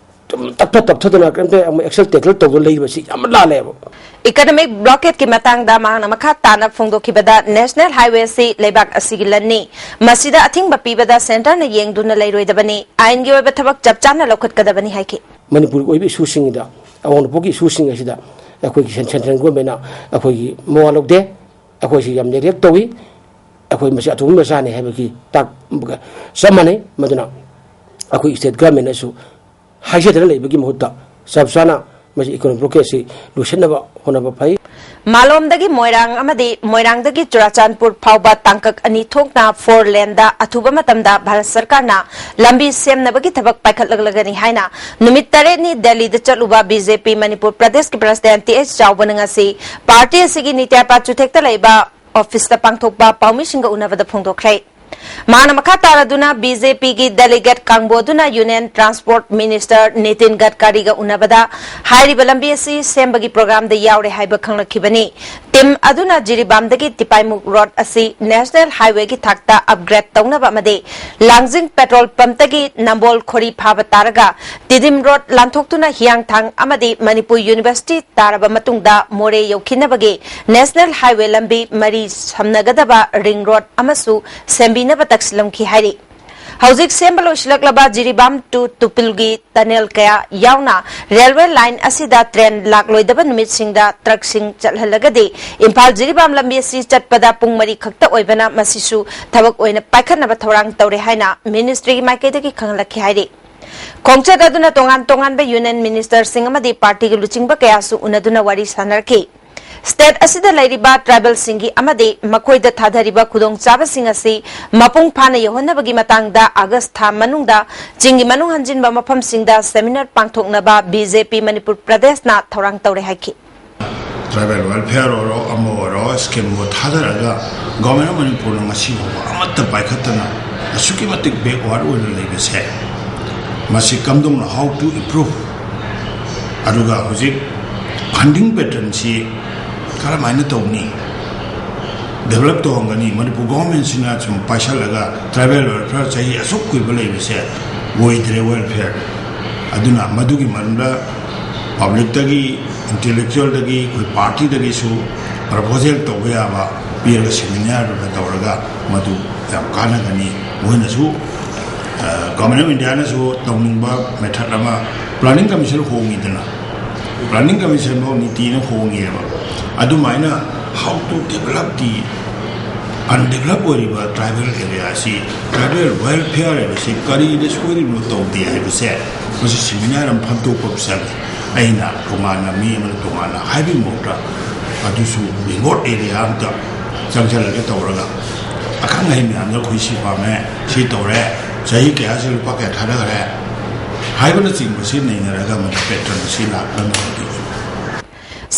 ꯁꯨꯝ ꯇꯞꯊ ꯇꯞꯊꯗꯅ ꯀꯔꯤꯝꯇ ꯑꯃꯨꯛ action tackle ꯇꯧꯗꯅ ꯂꯩꯕꯁꯤ ꯌꯥꯝ ꯂꯥꯜꯂꯦꯕ꯫ Economic blockadeꯀꯤ ꯃꯇꯥꯡꯗ ꯃꯍꯥꯛꯅ ꯃꯈꯥ ꯇꯥꯅ ꯐꯣꯡꯗꯣꯛꯈꯤꯕꯗ, National Highway ꯑꯁꯤ ꯂꯩꯕꯥꯛ ꯑꯁꯤꯒꯤ ꯂꯟꯅꯤ, ꯃꯁꯤꯗ ꯑꯊꯤꯡꯕ ꯄꯤꯕꯗ centreꯅ ꯌꯦꯡꯗꯨꯅ ꯂꯩꯔꯣꯏꯗꯕꯅꯤ, ꯑꯥꯏꯟꯒꯤ ꯑꯣꯏꯕ ꯊꯕꯛ ꯆꯞ ꯆꯥꯅ ꯂꯧꯈꯠꯀꯗꯕꯅꯤ ꯍꯥꯏꯈꯤ꯫ ꯃꯅꯤꯄꯨꯔꯒꯤ ꯑꯣꯏꯕ issueꯁꯤꯡꯗ, ꯑꯋꯥꯡ ꯅꯣꯡꯄꯣꯛꯀꯤ issueꯁꯤꯡ ꯑꯁꯤꯗ ꯑꯩꯈꯣꯏꯒꯤ cen-, central governmentꯅ ꯑꯩꯈꯣꯏꯒꯤ ꯃꯋꯥ ꯂꯧꯗꯦ꯫ ꯑꯩꯈꯣꯏꯁꯤ ꯌꯥꯝ neglect ꯇꯧꯏ꯫ ꯑꯩꯈꯣꯏ ꯃꯁꯤ ꯑꯇꯣꯝꯕ ꯃꯆꯥꯅꯤ ꯍꯥꯏꯕꯒꯤ ꯇꯥꯛ-, ꯆꯞ ꯃꯥꯟꯅꯩ꯫ ꯃꯗꯨꯅ ꯑꯩꯈꯣꯏ state governmentꯅꯁꯨ ꯍꯥꯏꯖꯗꯅ ꯂꯩꯕꯒꯤ ꯃꯍꯨꯠꯇ ꯆꯞ ꯆꯥꯅ ꯃꯁꯤ economic blockadeꯁꯤ ꯂꯣꯏꯁꯤꯟꯅꯕ ꯍꯣꯠꯅꯕ ꯐꯩ꯫ ꯃꯥꯂꯣꯝꯗꯒꯤ ꯃꯣꯏꯔꯥꯡ ꯑꯃꯗꯤ ꯃꯣꯏꯔꯥꯡꯗꯒꯤ ꯆꯨꯔꯥꯆꯥꯟꯄꯨꯔ ꯐꯥꯎꯕ ꯇꯥꯡꯀꯛ ꯑꯅꯤ ꯊꯣꯛꯅ four laneꯗ ꯑꯊꯨꯕ ꯃꯇꯝꯗ ꯚꯥꯔꯠ ꯁꯔꯀꯥꯔꯅ ꯂꯝꯕꯤ ꯁꯦꯝꯅꯕꯒꯤ ꯊꯕꯛ ꯄꯥꯏꯈꯠꯂꯛꯂꯒꯅꯤ ꯍꯥꯏꯅ ꯅꯨꯃꯤꯠ ꯇꯔꯦꯠꯅꯤ ꯗꯦꯜꯂꯤꯗ ꯆꯠꯂꯨꯕ BJP ꯃꯅꯤꯄꯨꯔ ꯄ꯭ꯔꯗꯦꯁꯀꯤ president ꯇꯤ ꯑꯩꯆ ꯆꯥꯎꯕꯅ ꯉꯁꯤ party ꯑꯁꯤꯒꯤ ꯅꯤꯇ꯭ꯌꯥꯄꯥꯠ ꯆꯨꯊꯦꯛꯇ ꯂꯩꯕ officeꯇ ꯄꯥꯡꯊꯣꯛꯄ ꯄꯥꯎꯃꯤꯁꯤꯡꯒ ꯎꯅꯕꯗ ꯐꯣꯡꯗꯣꯛꯈ꯭ꯔꯦ꯫ ꯃꯍꯥꯛꯅ ꯃꯈꯥ ꯇꯥꯔꯗꯨꯅ ꯕꯤ ꯖꯦ ꯄꯤꯒꯤ ꯗꯦꯂꯤꯒꯦꯠ ꯀꯥꯡꯕꯨ ꯑꯗꯨꯅ ꯌꯨꯅꯤꯌꯟ ꯇ꯭ꯔꯥꯟꯁꯄꯣꯔꯠ ꯃꯤꯅꯤꯁꯇꯔ ꯅꯤꯇꯤꯟ ꯒꯗꯀꯥꯔꯤꯒ ꯎꯅꯕꯗ ꯍꯥꯏꯔꯤꯕ ꯂꯝꯕꯤ ꯑꯁꯤ ꯁꯦꯝꯕꯒꯤ ꯄ꯭ꯔꯣꯒ꯭ꯔꯥꯝꯗ ꯌꯥꯎꯔꯦ ꯍꯥꯏꯕ ꯈꯪꯂꯛꯈꯤꯕꯅꯤ꯫ ꯇꯤꯝ ꯑꯗꯨꯅ ꯖꯤꯔꯤꯕꯥꯝꯗꯒꯤ ꯇꯤꯄꯥꯏꯃꯨꯛ ꯔꯣꯗ ꯑꯁꯤ ꯅꯦꯁꯅꯦꯜ ꯍꯥꯏꯋꯦꯒꯤ ꯊꯥꯛꯇ ꯑꯞꯒ꯭ꯔꯦꯗ ꯇꯧꯅꯕ ꯑꯃꯗꯤ ꯂꯥꯡꯖꯤꯡ ꯄꯦꯇ꯭ꯔꯣꯜ ꯄꯝꯞꯇꯒꯤ ꯅꯝꯕꯣꯜ ꯈꯣꯔꯤ ꯐꯥꯕ ꯇꯥꯔꯒ ꯇꯤꯗꯤꯝ ꯔꯣꯗ ꯂꯥꯟꯊꯣꯛꯇꯨꯅ ꯍꯤꯌꯥꯡꯊꯥꯡ ꯑꯃꯗꯤ ꯃꯅꯤꯄꯨꯔ ꯌꯨꯅꯤꯚꯔꯁꯤꯇꯤ ꯇꯥꯔꯕ ꯃꯇꯨꯡꯗ ꯃꯣꯔꯦ ꯌꯧꯈꯤꯅꯕꯒꯤ ꯅꯦꯁꯅꯦꯜ ꯍꯥꯏꯋꯦ ꯂꯝꯕꯤ ꯃꯔꯤ ꯁꯝꯅꯒꯗꯕ ꯔꯤꯡ ꯔꯣꯗ ꯑꯃꯁꯨ ꯁꯦꯝꯕꯤꯅꯕ ꯇꯛꯁꯤꯜꯂꯝꯈꯤ ꯍꯥꯏꯔꯤ꯫ ꯍꯧꯖꯤꯛ ꯁꯦꯝꯕ ꯂꯣꯏꯁꯤꯜꯂꯛꯂꯕ ꯖꯤꯔꯤꯕꯥꯝ to ꯇꯨꯄꯤꯜꯒꯤ ꯇꯅꯦꯜ ꯀꯌꯥ ꯌꯥꯎꯅ ꯔꯦꯜꯋꯦ ꯂꯥꯏꯟ ꯑꯁꯤꯗ ꯇ꯭ꯔꯦꯟ ꯂꯥꯛꯂꯣꯏꯗꯕ ꯅꯨꯃꯤꯠꯁꯤꯡꯗ ꯇ꯭ꯔꯛꯁꯤꯡ ꯆꯠꯍꯜꯂꯒꯗꯤ ꯏꯝꯐꯥꯜ ꯖꯤꯔꯤꯕꯥꯝ ꯂꯝꯕꯤ ꯑꯁꯤ ꯆꯠꯄꯗ ꯄꯨꯡ ꯃꯔꯤ ꯈꯛꯇ ꯑꯣꯏꯕꯅ ꯃꯁꯤꯁꯨ ꯊꯕꯛ ꯑꯣꯏꯅ ꯄꯥꯏꯈꯠꯅꯕ ꯊꯧꯔꯥꯡ ꯇꯧꯔꯦ ꯍꯥꯏꯅ ꯃꯤꯅꯤꯁꯇ꯭ꯔꯤꯒꯤ ꯃꯥꯏꯀꯩꯗꯒꯤ ꯈꯪꯍꯜꯂꯛꯈꯤ ꯍꯥꯏꯔꯤ꯫ ꯈꯣꯡꯆꯠ ꯑꯗꯨꯅ ꯇꯣꯉꯥꯟ ꯇꯣꯉꯥꯟꯕ ꯌꯨꯅꯤꯌꯟ ꯃꯤꯅꯤꯁꯇꯔꯁꯤꯡ ꯑꯃꯗꯤ ꯄꯥꯔꯇꯤꯒꯤ ꯂꯨꯆꯤꯡꯕ ꯀꯌꯥꯁꯨ ꯎꯅꯗꯨꯅ ꯋꯥꯔꯤ ꯁꯥꯟꯅꯔꯛꯈꯤ꯫ ꯁ꯭ꯇꯦꯠ ꯑꯁꯤꯗ ꯂꯩꯔꯤꯕ ꯇ꯭ꯔꯥꯏꯕꯦꯜꯁꯤꯡꯒꯤ ꯑꯃꯗꯤ ꯃꯈꯣꯏꯗ ꯊꯥꯗꯔꯤꯕ ꯈꯨꯗꯣꯡꯆꯥꯕꯁꯤꯡ ꯑꯁꯤ ꯃꯄꯨꯡ ꯐꯥꯅ ꯌꯧꯍꯟꯅꯕꯒꯤ ꯃꯇꯥꯡꯗ ꯑꯥꯒꯁ ꯊꯥ ꯃꯅꯨꯡꯗ ꯆꯤꯡꯒꯤ ꯃꯅꯨꯡ ꯍꯟꯖꯤꯟꯕ ꯃꯐꯝꯁꯤꯡꯗ ꯁꯦꯃꯤꯅꯥꯔ ꯄꯥꯡꯊꯣꯛꯅꯕ ꯕꯤ ꯖꯦ ꯄꯤ ꯃꯅꯤꯄꯨꯔ ꯄ꯭ꯔꯗꯦꯁꯅ ꯊꯧꯔꯥꯡ ꯇꯧꯔꯦ ꯍꯥꯏꯈꯤ꯫ ꯇ꯭ꯔꯥꯏꯕꯦꯜ ꯋꯦꯜꯐꯤꯌꯔ ꯑꯣꯏꯔꯣ, ꯑꯃ ꯑꯣꯏꯔꯣ, ꯁ꯭ꯀꯤꯝꯕꯨ ꯊꯥꯗꯔꯒ ꯒꯣꯔꯃꯦꯟ ꯑꯣꯐ ꯃꯅꯤꯄꯨꯔꯅ ꯉꯁꯤ ꯐꯥꯎꯕ ꯑꯃꯠꯇ ꯄꯥꯏꯈꯠꯇꯅ ꯑꯁꯨꯛꯀꯤ ꯃꯇꯤꯛ ꯕꯦꯛꯋꯥꯔꯗ ꯑꯣꯏꯅ ꯂꯩꯕꯁꯦ, ꯃꯁꯤ ꯀꯝꯗꯧꯅ, how to improve, ꯑꯗꯨꯒ ꯍꯧꯖꯤꯛ ꯐꯟꯗꯤꯡ ꯄꯦꯇꯔꯟꯁꯤ ꯀꯔꯝꯍꯥꯏꯅ ꯇꯧꯅꯤ, ꯗꯦꯕꯂꯞ ꯇꯧꯍꯟꯒꯅꯤ? ꯃꯅꯤꯄꯨꯔ ꯒꯣꯔꯃꯦꯟꯁꯤꯅ ꯁꯨꯝ ꯄꯥꯏꯁꯜꯂꯒ ꯇ꯭ꯔꯥꯏꯕꯦꯜ ꯋꯦꯜꯐꯤꯌꯔ ꯆꯍꯤ ꯑꯁꯨꯛ ꯀꯨꯏꯕ ꯂꯩꯕꯁꯦ ꯑꯣꯏꯗ꯭ꯔꯦ ꯋꯦꯜꯐꯤꯌꯔ꯫ ꯑꯗꯨꯅ ꯃꯗꯨꯒꯤ ꯃꯔꯝꯗ ꯄꯕ꯭ꯂꯤꯛꯇꯒꯤ, ꯏꯟꯇꯦꯂꯦꯛꯆꯨꯋꯦꯜꯗꯒꯤ, ꯑꯩꯈꯣꯏ ꯄꯥꯔꯇꯤꯗꯒꯤꯁꯨ ꯄ꯭ꯔꯄꯣꯖꯦꯜ ꯇꯧꯕ ꯌꯥꯕ ꯄꯤꯔꯒ ꯁꯦꯃꯤꯅꯥꯔꯗꯨꯗ ꯇꯧꯔꯒ ꯃꯗꯨ ꯌꯥꯝ ꯀꯥꯟꯅꯒꯅꯤ꯫ ꯃꯣꯏꯅꯁꯨ, ꯑ, ꯒꯣꯔꯃꯦꯟ ꯑꯣꯐ ꯏꯟꯗꯤꯌꯥꯅꯁꯨ ꯇꯧꯅꯤꯡꯕ ꯃꯦꯊꯠ ꯑꯃ, ꯄ꯭ꯂꯥꯅꯤꯡ ꯀꯃꯤꯁꯟ ꯍꯣꯡꯉꯤꯗꯅ, ꯄ꯭ꯂꯥꯅꯤꯡ ꯀꯃꯤꯁꯟ ꯐꯥꯎ ꯅꯤꯇꯤꯅ ꯍꯣꯡꯉꯦꯕ꯫ ꯑꯗꯨꯃꯥꯏꯅ how to develop the undeveloped ꯑꯣꯏꯔꯤꯕ ꯇ꯭ꯔꯥꯏꯕꯦꯜ ꯑꯦꯔꯤꯌꯥꯁꯤ, ꯇ꯭ꯔꯥꯏꯕꯦꯜ ꯋꯦꯜꯐꯤꯌꯔ ꯍꯥꯏꯕꯁꯤ ꯀꯔꯤꯗ ꯁꯣꯏꯔꯤꯕꯅꯣ ꯇꯧꯗꯦ ꯍꯥꯏꯕꯁꯦ, ꯃꯁꯤ ꯁꯦꯃꯤꯅꯥꯔ ꯑꯃ ꯐꯝꯗꯣꯛꯄ ꯆꯪꯉꯤ꯫ ꯑꯩꯅ ꯇꯣꯉꯥꯟꯅ, ꯃꯤ ꯑꯃꯅ ꯇꯣꯉꯥꯟꯅ ꯍꯥꯏꯕꯒꯤ ꯃꯍꯨꯠꯇ ꯑꯗꯨꯁꯨ ꯔꯤꯃꯣꯠ ꯑꯦꯔꯤꯌꯥ ꯑꯝꯇ ꯆꯪꯁꯤꯜꯂꯒ ꯇꯧꯔꯒ ꯑꯈꯪ ꯑꯍꯩ ꯃꯌꯥꯝꯗ ꯑꯩꯈꯣꯏ ꯁꯤ ꯄꯥꯝꯃꯦ, ꯁꯤ ꯇꯧꯔꯦ, ꯆꯍꯤ ꯀꯌꯥꯁꯤ ꯂꯨꯄꯥ ꯀꯌꯥ ꯊꯥꯗꯈ꯭ꯔꯦ ꯍꯥꯏꯕꯅꯆꯤꯡꯕꯁꯤ ꯅꯩꯅꯔꯒ ꯃꯗꯨ ꯄꯦꯇꯔꯟ ꯑꯁꯤ ꯂꯥꯛꯅꯕ ꯍꯣꯠꯅꯕꯤꯌꯨ꯫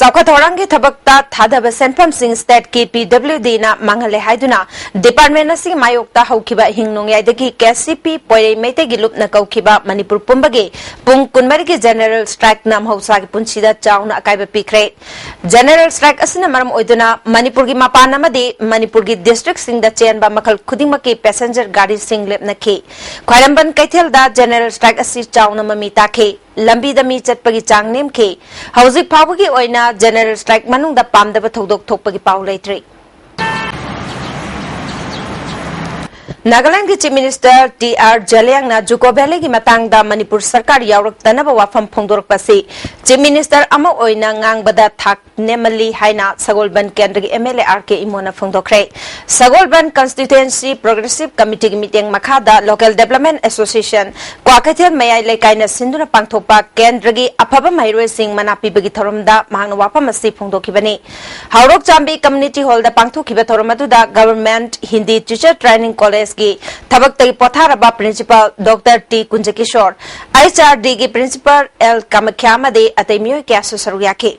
ꯆꯥꯎꯈꯠ ꯊꯧꯔꯥꯡꯒꯤ ꯊꯕꯛꯇ ꯊꯥꯗꯕ ꯁꯦꯟꯐꯝꯁꯤꯡ stateꯀꯤ PWDꯅ ꯃꯥꯡꯍꯜꯂꯦ ꯍꯥꯏꯗꯨꯅ department ꯑꯁꯤꯒꯤ ꯃꯥꯌꯣꯛꯇ ꯍꯧꯈꯤꯕ ꯏꯍꯤꯡ ꯅꯣꯡꯌꯥꯏꯗꯒꯤ KCP ꯄꯣꯏꯔꯩ ꯃꯩꯇꯩꯒꯤ ꯂꯨꯞꯅ ꯀꯧꯈꯤꯕ ꯃꯅꯤꯄꯨꯔ ꯄꯨꯝꯕꯒꯤ ꯄꯨꯡ ꯀꯨꯟꯃꯔꯤꯒꯤ general strikeꯅ ꯃꯍꯧꯁꯥꯒꯤ ꯄꯨꯟꯁꯤꯗ ꯆꯥꯎꯅ ꯑꯀꯥꯏꯕ ꯄꯤꯈ꯭ꯔꯦ꯫ General strike ꯑꯁꯤꯅ ꯃꯔꯝ ꯑꯣꯏꯗꯨꯅ ꯃꯅꯤꯄꯨꯔꯒꯤ ꯃꯄꯥꯟ ꯑꯃꯗꯤ ꯃꯅꯤꯄꯨꯔꯒꯤ districtꯁꯤꯡꯗ ꯆꯦꯟꯕ ꯃꯈꯜ ꯈꯨꯗꯤꯡꯃꯛꯀꯤ passenger ꯒꯥꯔꯤꯁꯤꯡ ꯂꯦꯞꯅꯈꯤ꯫ ꯈ꯭ꯋꯥꯏꯔꯝꯕꯟ ꯀꯩꯊꯦꯜꯗ general strike ꯑꯁꯤ ꯆꯥꯎꯅ ꯃꯃꯤ ꯇꯥꯈꯤ꯫ ꯂꯝꯕꯤꯗ ꯃꯤ ꯆꯠꯄꯒꯤ ꯆꯥꯡ ꯅꯦꯝꯈꯤ꯫ ꯍꯧꯖꯤꯛ ꯐꯥꯎꯕꯒꯤ ꯑꯣꯏꯅ general strike ꯃꯅꯨꯡꯗ ꯄꯥꯝꯗꯕ ꯊꯧꯗꯣꯛ ꯊꯣꯛꯄꯒꯤ ꯄꯥꯎ ꯂꯩꯇ꯭ꯔꯤ꯫ ꯅꯥꯒꯥꯂꯦꯟꯗꯒꯤ Chief Minister ꯇꯤ ꯑꯥꯔ ꯖꯦꯂꯤꯌꯥꯡꯅ ꯖꯨꯀꯣ ꯚꯦꯂꯤꯒꯤ ꯃꯇꯥꯡꯗ ꯃꯅꯤꯄꯨꯔ ꯁꯔꯀꯥꯔ ꯌꯥꯎꯔꯛꯇꯅꯕ ꯋꯥꯐꯝ ꯐꯣꯡꯗꯣꯔꯛꯄ ꯑꯁꯤ Chief Minister ꯑꯃ ꯑꯣꯏꯅ ꯉꯥꯡꯕꯗ ꯊꯥꯛ ꯅꯦꯝꯃꯜꯂꯤ ꯍꯥꯏꯅ ꯁꯒꯣꯜꯕꯟ ꯀꯦꯟꯗ꯭ꯔꯒꯤ MLA ꯑꯥꯔ ꯀꯦ ꯏꯃꯣꯅ ꯐꯣꯡꯗꯣꯛꯈ꯭ꯔꯦ꯫ ꯁꯒꯣꯜꯕꯟ Constituency Progressive Committeeꯒꯤ ꯃꯤꯠꯌꯦꯡ ꯃꯈꯥꯗ Local Development Association ꯀ꯭ꯋꯥꯀꯩꯊꯦꯜ ꯃꯌꯥꯏ ꯂꯩꯀꯥꯏꯅ ꯁꯤꯟꯗꯨꯅ ꯄꯥꯡꯊꯣꯛꯄ ꯀꯦꯟꯗ꯭ꯔꯒꯤ ꯑꯐꯕ ꯃꯍꯩꯔꯣꯏꯁꯤꯡ ꯃꯅꯥ ꯄꯤꯕꯒꯤ ꯊꯧꯔꯝꯗ ꯃꯍꯥꯛꯅ ꯋꯥꯐꯝ ꯑꯁꯤ ꯐꯣꯡꯗꯣꯛꯈꯤꯕꯅꯤ꯫ ꯍꯧꯔꯣꯛ ꯆꯥꯝꯕꯤ Community Hallꯗ ꯄꯥꯡꯊꯣꯛꯈꯤꯕ ꯊꯧꯔꯝ ꯑꯗꯨꯗ Government Hindi Teacher Training Collegeꯀꯤ ꯊꯕꯛꯇꯒꯤ ꯄꯣꯊꯥꯔꯕ Principal Doctor ꯇꯤ ꯀꯨꯟꯖꯀꯤꯁꯣꯔ, HRDꯒꯤ Principal ꯑꯦꯜ ꯀꯥꯃꯈ꯭ꯌꯥ ꯑꯃꯗꯤ ꯑꯇꯩ ꯃꯤꯑꯣꯏ ꯀꯌꯥꯁꯨ ꯁꯔꯨꯛ ꯌꯥꯈꯤ꯫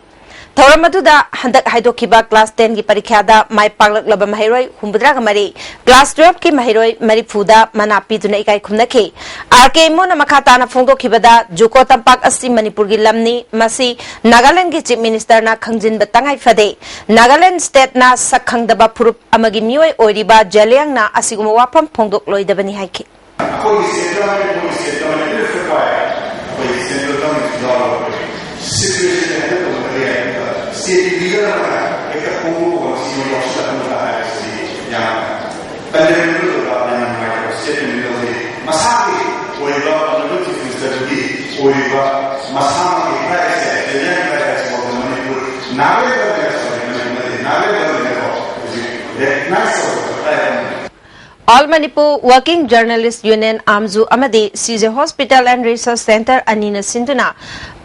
ꯊꯧꯔꯝ ꯑꯗꯨꯗ ꯍꯟꯗꯛ ꯍꯥꯏꯗꯣꯛꯈꯤꯕ class tenꯒꯤ ꯄꯔꯤꯈ꯭ꯌꯥꯗ ꯃꯥꯏ ꯄꯥꯛꯂꯛꯂꯕ ꯃꯍꯩꯔꯣꯏ ꯍꯨꯝꯐꯨꯇꯔꯥꯒ ꯃꯔꯤ, class twelveꯀꯤ ꯃꯍꯩꯔꯣꯏ ꯃꯔꯤꯐꯨꯗ ꯃꯅꯥ ꯄꯤꯗꯨꯅ ꯏꯀꯥꯏ ꯈꯨꯝꯅꯈꯤ꯫ ꯑꯥꯔ ꯀꯦ ꯏꯃꯣꯅ ꯃꯈꯥ ꯇꯥꯅ ꯐꯣꯡꯗꯣꯛꯈꯤꯕꯗ, ꯖꯨꯀꯣ ꯇꯝꯄꯥꯛ ꯑꯁꯤ ꯃꯅꯤꯄꯨꯔꯒꯤ ꯂꯝꯅꯤ, ꯃꯁꯤ ꯅꯥꯒꯥꯂꯦꯟꯗꯒꯤ Chief Ministerꯅ ꯈꯪꯖꯤꯟꯕ ꯇꯉꯥꯏ ꯐꯗꯦ꯫ ꯅꯥꯒꯥꯂꯦꯟꯗ stateꯅ ꯁꯛ ꯈꯪꯗꯕ ꯐꯨꯔꯨꯞ ꯑꯃꯒꯤ ꯃꯤꯑꯣꯏ ꯑꯣꯏꯔꯤꯕ ꯖꯦꯂꯤꯌꯥꯡꯅ ꯑꯁꯤꯒꯨꯝꯕ ꯋꯥꯐꯝ ꯐꯣꯡꯗꯣꯛꯂꯣꯏꯗꯕꯅꯤ ꯍꯥꯏꯈꯤ꯫ ꯑꯩꯈꯣꯏꯒꯤ stateꯇ ꯂꯩ, ꯃꯣꯏꯒꯤ stateꯇ ꯂꯩ, ꯂꯣꯏ ꯐꯦꯠ ꯄꯥꯏ꯫ ꯑꯩꯈꯣꯏꯒꯤ central government ꯌꯥꯎꯔꯒ situation ꯍꯦꯛꯇ ꯇꯧꯕ ꯌꯥꯏ꯫ ꯑꯗꯨꯒ stateꯀꯤ leader ꯑꯃꯅ ꯍꯦꯛꯇ ꯈꯣꯡꯎꯞ ꯑꯃ ꯁꯤ ꯃꯣꯏ ꯌꯥꯎꯁꯤꯜꯂꯛꯀꯅꯨ ꯍꯥꯏꯕꯁꯤꯗꯤ ꯌꯥꯝꯅ condemnable ꯑꯣꯏꯕ, ꯌꯥꯝꯅ ꯅꯨꯡꯉꯥꯏꯇꯕ statement ꯑꯃꯅꯤ꯫ ꯃꯁꯥꯒꯤ ꯑꯣꯏꯕ Honourable Chief Ministerꯗꯨꯒꯤ ꯑꯣꯏꯕ ꯃꯁꯥꯃꯛꯀꯤ right ꯁꯦ, Indian right ꯁꯦ ꯐꯥꯎꯕ ꯃꯅꯤꯄꯨꯔ ꯅꯥꯒꯥꯂꯦꯟꯗ ꯂꯩꯔꯁꯨ, ꯃꯅꯤꯄꯨꯔ ꯅꯠꯇꯦ, ꯅꯥꯒꯥꯂꯦꯟꯗ ꯂꯩꯔꯁꯨ ꯍꯧꯖꯤꯛ recognize ꯇꯧꯕ ꯗꯔꯀꯥꯔ ꯑꯣꯏ꯫ All Manipur Working Journalist Union, ꯑꯥꯝꯖꯨ ꯑꯃꯗꯤ CJ Hospital and Research Centre ꯑꯅꯤꯅ ꯁꯤꯟꯗꯨꯅ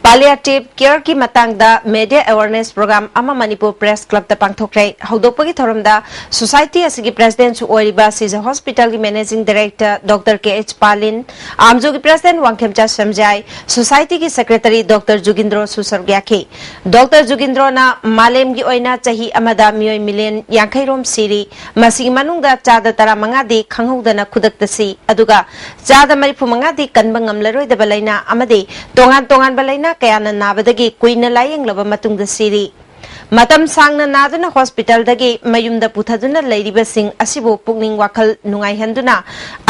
Palliative Care ꯀꯤ ꯃꯇꯥꯡꯗ media awareness program ꯑꯃ ꯃꯅꯤꯄꯨꯔ Press Club ꯇ ꯄꯥꯡꯊꯣꯛꯈ꯭ꯔꯦ꯫ ꯍꯧꯗꯣꯛꯄꯒꯤ ꯊꯧꯔꯝꯗ society ꯑꯁꯤꯒꯤ president ꯁꯨ ꯑꯣꯏꯔꯤꯕ ꯁꯤꯖ Hospital ꯒꯤ Managing Director Doctor K H ꯄꯥꯂꯤꯟ, ꯑꯥꯝꯖꯨꯒꯤ president Wangkhemcha ꯁꯝꯖꯥꯏ, society ꯒꯤ secretary Doctor ꯖꯨꯒꯤꯟꯗ꯭ꯔꯣꯁꯨ ꯁꯔꯨꯛ ꯌꯥꯈꯤ꯫ Doctor ꯖꯨꯒꯤꯟꯗ꯭ꯔꯣꯅ ꯃꯥꯂꯦꯝꯒꯤ ꯑꯣꯏꯅ ꯆꯍꯤ ꯑꯃꯗ ꯃꯤꯑꯣꯏ million ꯌꯥꯡꯈꯩ ꯔꯣꯝ ꯁꯤꯔꯤ, ꯃꯁꯤꯒꯤ ꯃꯅꯨꯡꯗ ꯆꯥꯗ ꯇꯔꯥꯃꯉꯥꯗꯤ ꯈꯪꯍꯧꯗꯅ ꯈꯨꯗꯛꯇ ꯁꯤ, ꯑꯗꯨꯒ ꯆꯥꯗ ꯃꯔꯤꯐꯨ ꯃꯉꯥꯗꯤ ꯀꯟꯕ ꯉꯝꯂꯔꯣꯏꯗꯕ ꯂꯥꯏꯅꯥ ꯑꯃꯗꯤ ꯇꯣꯉꯥꯟ ꯇꯣꯉꯥꯟꯕ ꯂꯥꯏꯅꯥ ꯀꯌꯥꯅ ꯅꯥꯕꯗꯒꯤ ꯀꯨꯏꯅ ꯂꯥꯌꯦꯡꯂꯕ ꯃꯇꯨꯡꯗ ꯁꯤꯔꯤ꯫ ꯃꯇꯝ ꯁꯥꯡꯅ ꯅꯥꯗꯨꯅ hospital ꯗꯒꯤ ꯃꯌꯨꯝꯗ ꯄꯨꯊꯗꯨꯅ ꯂꯩꯔꯤꯕꯁꯤꯡ ꯑꯁꯤꯕꯨ ꯄꯨꯛꯅꯤꯡ ꯋꯥꯈꯜ ꯅꯨꯡꯉꯥꯏꯍꯟꯗꯨꯅ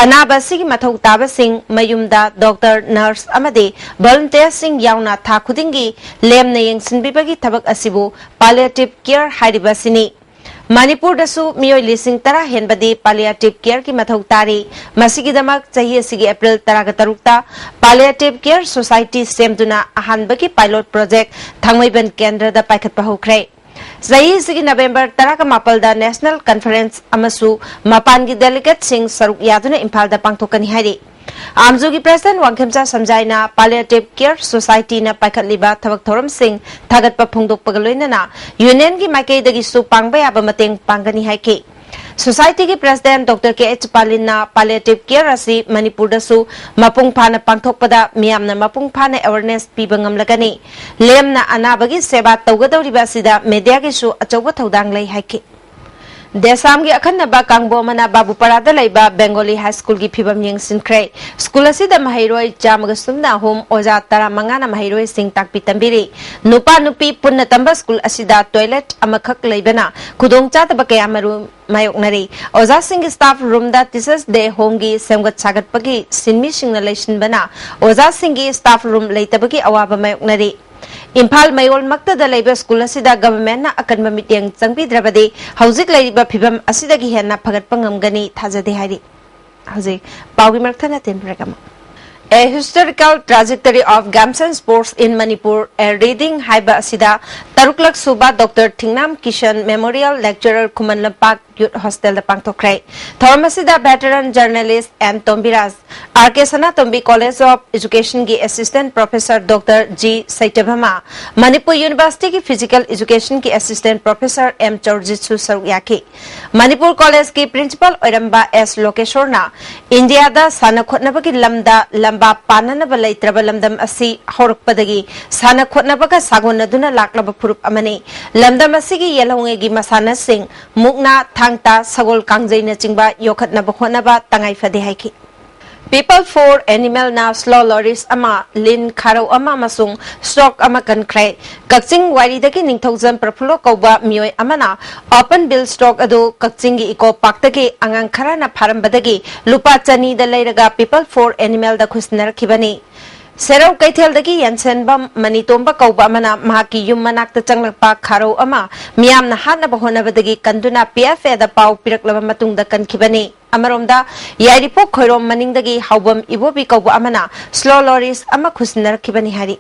ꯑꯅꯥꯕ ꯑꯁꯤꯒꯤ ꯃꯊꯧ ꯇꯥꯕꯁꯤꯡ ꯃꯌꯨꯝꯗ doctor, nurse ꯑꯃꯗꯤ volunteer ꯁꯤꯡ ꯌꯥꯎꯅ ꯊꯥ ꯈꯨꯗꯤꯡꯒꯤ ꯂꯦꯝꯅ ꯌꯦꯡꯁꯤꯟꯕꯤꯕꯒꯤ ꯊꯕꯛ ꯑꯁꯤꯕꯨ palliative care ꯍꯥꯏꯔꯤꯕ ꯑꯁꯤꯅꯤ꯫ ꯃꯅꯤꯄꯨꯔꯗꯁꯨ ꯃꯤꯑꯣꯏ ꯂꯤꯁꯤꯡ ꯇꯔꯥ ꯍꯦꯟꯕꯗꯤ palliative care ꯀꯤ ꯃꯊꯧ ꯇꯥꯔꯤ꯫ ꯃꯁꯤꯒꯤꯗꯃꯛ ꯆꯍꯤ ꯑꯁꯤꯒꯤ April ꯇꯔꯥꯒ ꯇꯔꯨꯛꯇ Palliative Care Society ꯁꯦꯝꯗꯨꯅ ꯑꯍꯥꯟꯕꯒꯤ pilot project ꯊꯥꯡꯃꯩꯕꯟ ꯀꯦꯟꯗ꯭ꯔꯗ ꯄꯥꯏꯈꯠꯄ ꯍꯧꯈ꯭ꯔꯦ꯫ ꯆꯍꯤ ꯑꯁꯤꯒꯤ November ꯇꯔꯥꯒ ꯃꯥꯄꯜꯗ national conference ꯑꯃꯁꯨ ꯃꯄꯥꯟꯒꯤ delegate ꯁꯤꯡ ꯁꯔꯨꯛ ꯌꯥꯗꯨꯅ ꯏꯝꯐꯥꯜꯗ ꯄꯥꯡꯊꯣꯛꯀꯅꯤ ꯍꯥꯏꯔꯤ꯫ ꯑꯥꯝꯖꯨꯒꯤ president Wangkhemcha ꯁꯝꯖꯥꯏꯅ Palliative Care Society ꯅ ꯄꯥꯏꯈꯠꯂꯤꯕ ꯊꯕꯛ ꯊꯧꯔꯝꯁꯤꯡ ꯊꯥꯒꯠꯄ ꯐꯣꯡꯗꯣꯛꯄꯒ ꯂꯣꯏꯅꯅ union ꯒꯤ ꯃꯥꯏꯀꯩꯗꯒꯤꯁꯨ ꯄꯥꯡꯕ ꯌꯥꯕ ꯃꯇꯦꯡ ꯄꯥꯡꯒꯅꯤ ꯍꯥꯏꯈꯤ꯫ Society ꯒꯤ president Doctor K H ꯄꯥꯂꯤꯟꯅ palliative care ꯑꯁꯤ ꯃꯅꯤꯄꯨꯔꯗꯁꯨ ꯃꯄꯨꯡ ꯐꯥꯅ ꯄꯥꯡꯊꯣꯛꯄꯗ ꯃꯤꯌꯥꯝꯅ ꯃꯄꯨꯡ ꯐꯥꯅ awareness ꯄꯤꯕ ꯉꯝꯂꯒꯅꯤ꯫ ꯂꯦꯝꯅ ꯑꯅꯥꯕꯒꯤ ꯁꯦꯕꯥ ꯇꯧꯒꯗꯧꯔꯤꯕ ꯑꯁꯤꯗ media ꯒꯤꯁꯨ ꯑꯆꯧꯕ ꯊꯧꯗꯥꯡ ꯂꯩ ꯍꯥꯏꯈꯤ꯫ ꯗꯦꯁꯥꯝꯒꯤ ꯑꯈꯟꯅꯕ ꯀꯥꯡꯕꯨ ꯑꯃꯅ ꯕꯥꯕꯨꯄꯥꯔꯥꯗ ꯂꯩꯕ Bengali High School ꯒꯤ ꯐꯤꯕꯝ ꯌꯦꯡꯁꯤꯟꯈ꯭ꯔꯦ꯫ School ꯑꯁꯤꯗ ꯃꯍꯩꯔꯣꯏ ꯆꯥꯝꯃꯒ ꯁꯨꯞꯅ ꯑꯍꯨꯝ, ꯑꯣꯖꯥ ꯇꯔꯥꯃꯉꯥꯅ ꯃꯍꯩꯔꯣꯏꯁꯤꯡ ꯇꯥꯛꯄꯤ ꯇꯝꯕꯤꯔꯤ꯫ ꯅꯨꯄꯥ ꯅꯨꯄꯤ ꯄꯨꯟꯅ ꯇꯝꯕ school ꯑꯁꯤꯗ toilet ꯑꯃꯈꯛ ꯂꯩꯕꯅ ꯈꯨꯗꯣꯡꯆꯥꯗꯕ ꯀꯌꯥ ꯃꯔꯨꯝ ꯃꯥꯌꯣꯛꯅꯔꯤ꯫ ꯑꯣꯖꯥꯁꯤꯡꯒꯤ staff room ꯗ Teachers Day Home ꯒꯤ ꯁꯦꯝꯒꯠ ꯁꯥꯒꯠꯄꯒꯤ ꯁꯤꯟꯃꯤꯁꯤꯡꯅ ꯂꯩꯁꯤꯟꯕꯅ ꯑꯣꯖꯥꯁꯤꯡꯒꯤ staff room ꯂꯩꯇꯕꯒꯤ ꯑꯋꯥꯕ ꯃꯥꯌꯣꯛꯅꯔꯤ꯫ ꯏꯝꯐꯥꯜ ꯃꯌꯣꯜꯃꯛꯇꯗ ꯂꯩꯕ school ꯑꯁꯤꯗ government ꯅ ꯑꯀꯟꯕ ꯃꯤꯠꯌꯦꯡ ꯆꯪꯕꯤꯗ꯭ꯔꯕꯗꯤ ꯍꯧꯖꯤꯛ ꯂꯩꯔꯤꯕ ꯐꯤꯕꯝ ꯑꯁꯤꯗꯒꯤ ꯍꯦꯟꯅ ꯐꯒꯠꯄ ꯉꯝꯒꯅꯤ ꯊꯥꯖꯗꯦ ꯍꯥꯏꯔꯤ꯫ ꯍꯧꯖꯤꯛ ꯄꯥꯎꯒꯤ ꯃꯔꯛ ꯊꯠꯅ ꯇꯦꯟ break ꯑꯃ꯫ A Historical Trajectory of Games and Sports in Manipur, A Reading ꯍꯥꯏꯕ ꯑꯁꯤꯗ ꯇꯔꯨꯛꯂꯛ ꯁꯨꯕ doctor Thingnam Kishan memorial lecturer Khuman Lampak youth ꯍꯣꯁꯇꯦꯜꯗ ꯄꯥꯡꯊꯣꯛꯈ꯭ꯔꯦ꯫ ꯊꯧꯔꯝ ꯑꯁꯤꯗ veteran journalist N Tombiraj, R K Sanatombi college of ꯏꯖꯨꯀꯦꯁꯟꯒꯤ assistant professor doctor G Saitevma, Manipur ꯌꯨꯅꯤꯚꯔꯁꯤꯇꯤꯒꯤ ꯐꯤꯖꯤꯀꯦꯜ ꯏꯖꯨꯀꯦꯁꯟꯒꯤ ꯑꯦꯁꯤꯁꯇꯦꯟ ꯄ꯭ꯔꯣꯐꯦꯁꯔ ꯑꯦꯝ ꯆꯧꯔꯖꯤꯠꯁꯨ ꯁꯔꯨꯛ ꯌꯥꯈꯤ꯫ ꯃꯅꯤꯄꯨꯔ ꯀꯣꯂꯦꯖꯀꯤ ꯄ꯭ꯔꯤꯟꯁꯤꯄꯥꯜ ꯑꯣꯏꯔꯝꯕ ꯑꯦꯁ ꯂꯣꯀꯦꯁꯣꯔꯅ ꯏꯟꯗꯤꯌꯥꯗ ꯁꯥꯟꯅ ꯈꯣꯠꯅꯕꯒꯤ ꯂꯝꯗ ꯂꯝꯕꯥ ꯄꯥꯟꯅꯅꯕ ꯂꯩꯇ꯭ꯔꯕ ꯂꯝꯗꯝ ꯑꯁꯤ ꯍꯧꯔꯛꯄꯗꯒꯤ ꯁꯥꯟꯅ ꯈꯣꯠꯅꯕꯒ ꯁꯥꯒꯣꯟꯅꯗꯨꯅ ꯂꯥꯛꯂꯕ ꯐꯨꯔꯨꯞ ꯑꯃꯅꯤ꯫ ꯂꯝꯗꯝ ꯑꯁꯤꯒꯤ ꯌꯦꯜꯍꯧꯉꯩꯒꯤ ꯃꯁꯥꯟꯅꯁꯤꯡ ꯃꯨꯛꯅꯥ, ꯊꯥꯡ ꯇꯥ, ꯁꯒꯣꯜ ꯀꯥꯡꯖꯩꯅꯆꯤꯡꯕ ꯌꯣꯛꯈꯠꯅꯕ ꯍꯣꯠꯅꯕ ꯇꯉꯥꯏ ꯐꯗꯦ ꯍꯥꯏꯈꯤ꯫ People for Animalꯅ slow loris ꯑꯃ, ꯂꯤꯟ ꯈꯥꯔꯧ ꯑꯃ ꯑꯃꯁꯨꯡ ꯁ꯭ꯇꯣꯛ ꯑꯃ ꯀꯟꯈ꯭ꯔꯦ꯫ ꯀꯛꯆꯤꯡ ꯋꯥꯏꯔꯤꯗꯒꯤ ꯅꯤꯡꯊꯧꯖꯝ ꯄ꯭ꯔꯐꯨꯜꯂꯣ ꯀꯧꯕ ꯃꯤꯑꯣꯏ ꯑꯃꯅ open bill stroke ꯑꯗꯨ ꯀꯛꯆꯤꯡꯒꯤ ꯏꯀꯣ ꯄꯥꯔꯛꯇꯒꯤ ꯑꯉꯥꯡ ꯈꯔꯅ ꯐꯥꯔꯝꯕꯗꯒꯤ ꯂꯨꯄꯥ ꯆꯅꯤꯗ ꯂꯩꯔꯒ People for Animalꯗ ꯈꯨꯠꯁꯤꯟꯅꯔꯛꯈꯤꯕꯅꯤ꯫ ꯁꯦꯔꯧ ꯀꯩꯊꯦꯜꯗꯒꯤ ꯌꯦꯟꯁꯦꯟꯕꯝ ꯃꯅꯤꯇꯣꯝꯕ ꯀꯧꯕ ꯑꯃꯅ ꯃꯍꯥꯛꯀꯤ ꯌꯨꯝ ꯃꯅꯥꯛꯇ ꯆꯪꯂꯛꯄ ꯈꯥꯔꯧ ꯑꯃ ꯃꯤꯌꯥꯝꯅ ꯍꯥꯠꯅꯕ ꯍꯣꯠꯅꯕꯗꯒꯤ ꯀꯟꯗꯨꯅ ꯄꯤ ꯑꯦꯐ ꯑꯦꯗ ꯄꯥꯎ ꯄꯤꯔꯛꯂꯕ ꯃꯇꯨꯡꯗ ꯀꯟꯈꯤꯕꯅꯤ꯫ ꯑꯃꯔꯣꯝꯗ, ꯌꯥꯏꯔꯤꯄꯣꯛ ꯈꯣꯏꯔꯣꯝ ꯃꯅꯤꯡꯗꯒꯤ ꯍꯥꯎꯕꯝ ꯏꯕꯣꯕꯤ ꯀꯧꯕ ꯑꯃꯅ slow loris ꯑꯃ ꯈꯨꯠꯁꯤꯟꯅꯔꯛꯈꯤꯕꯅꯤ ꯍꯥꯏꯔꯤ꯫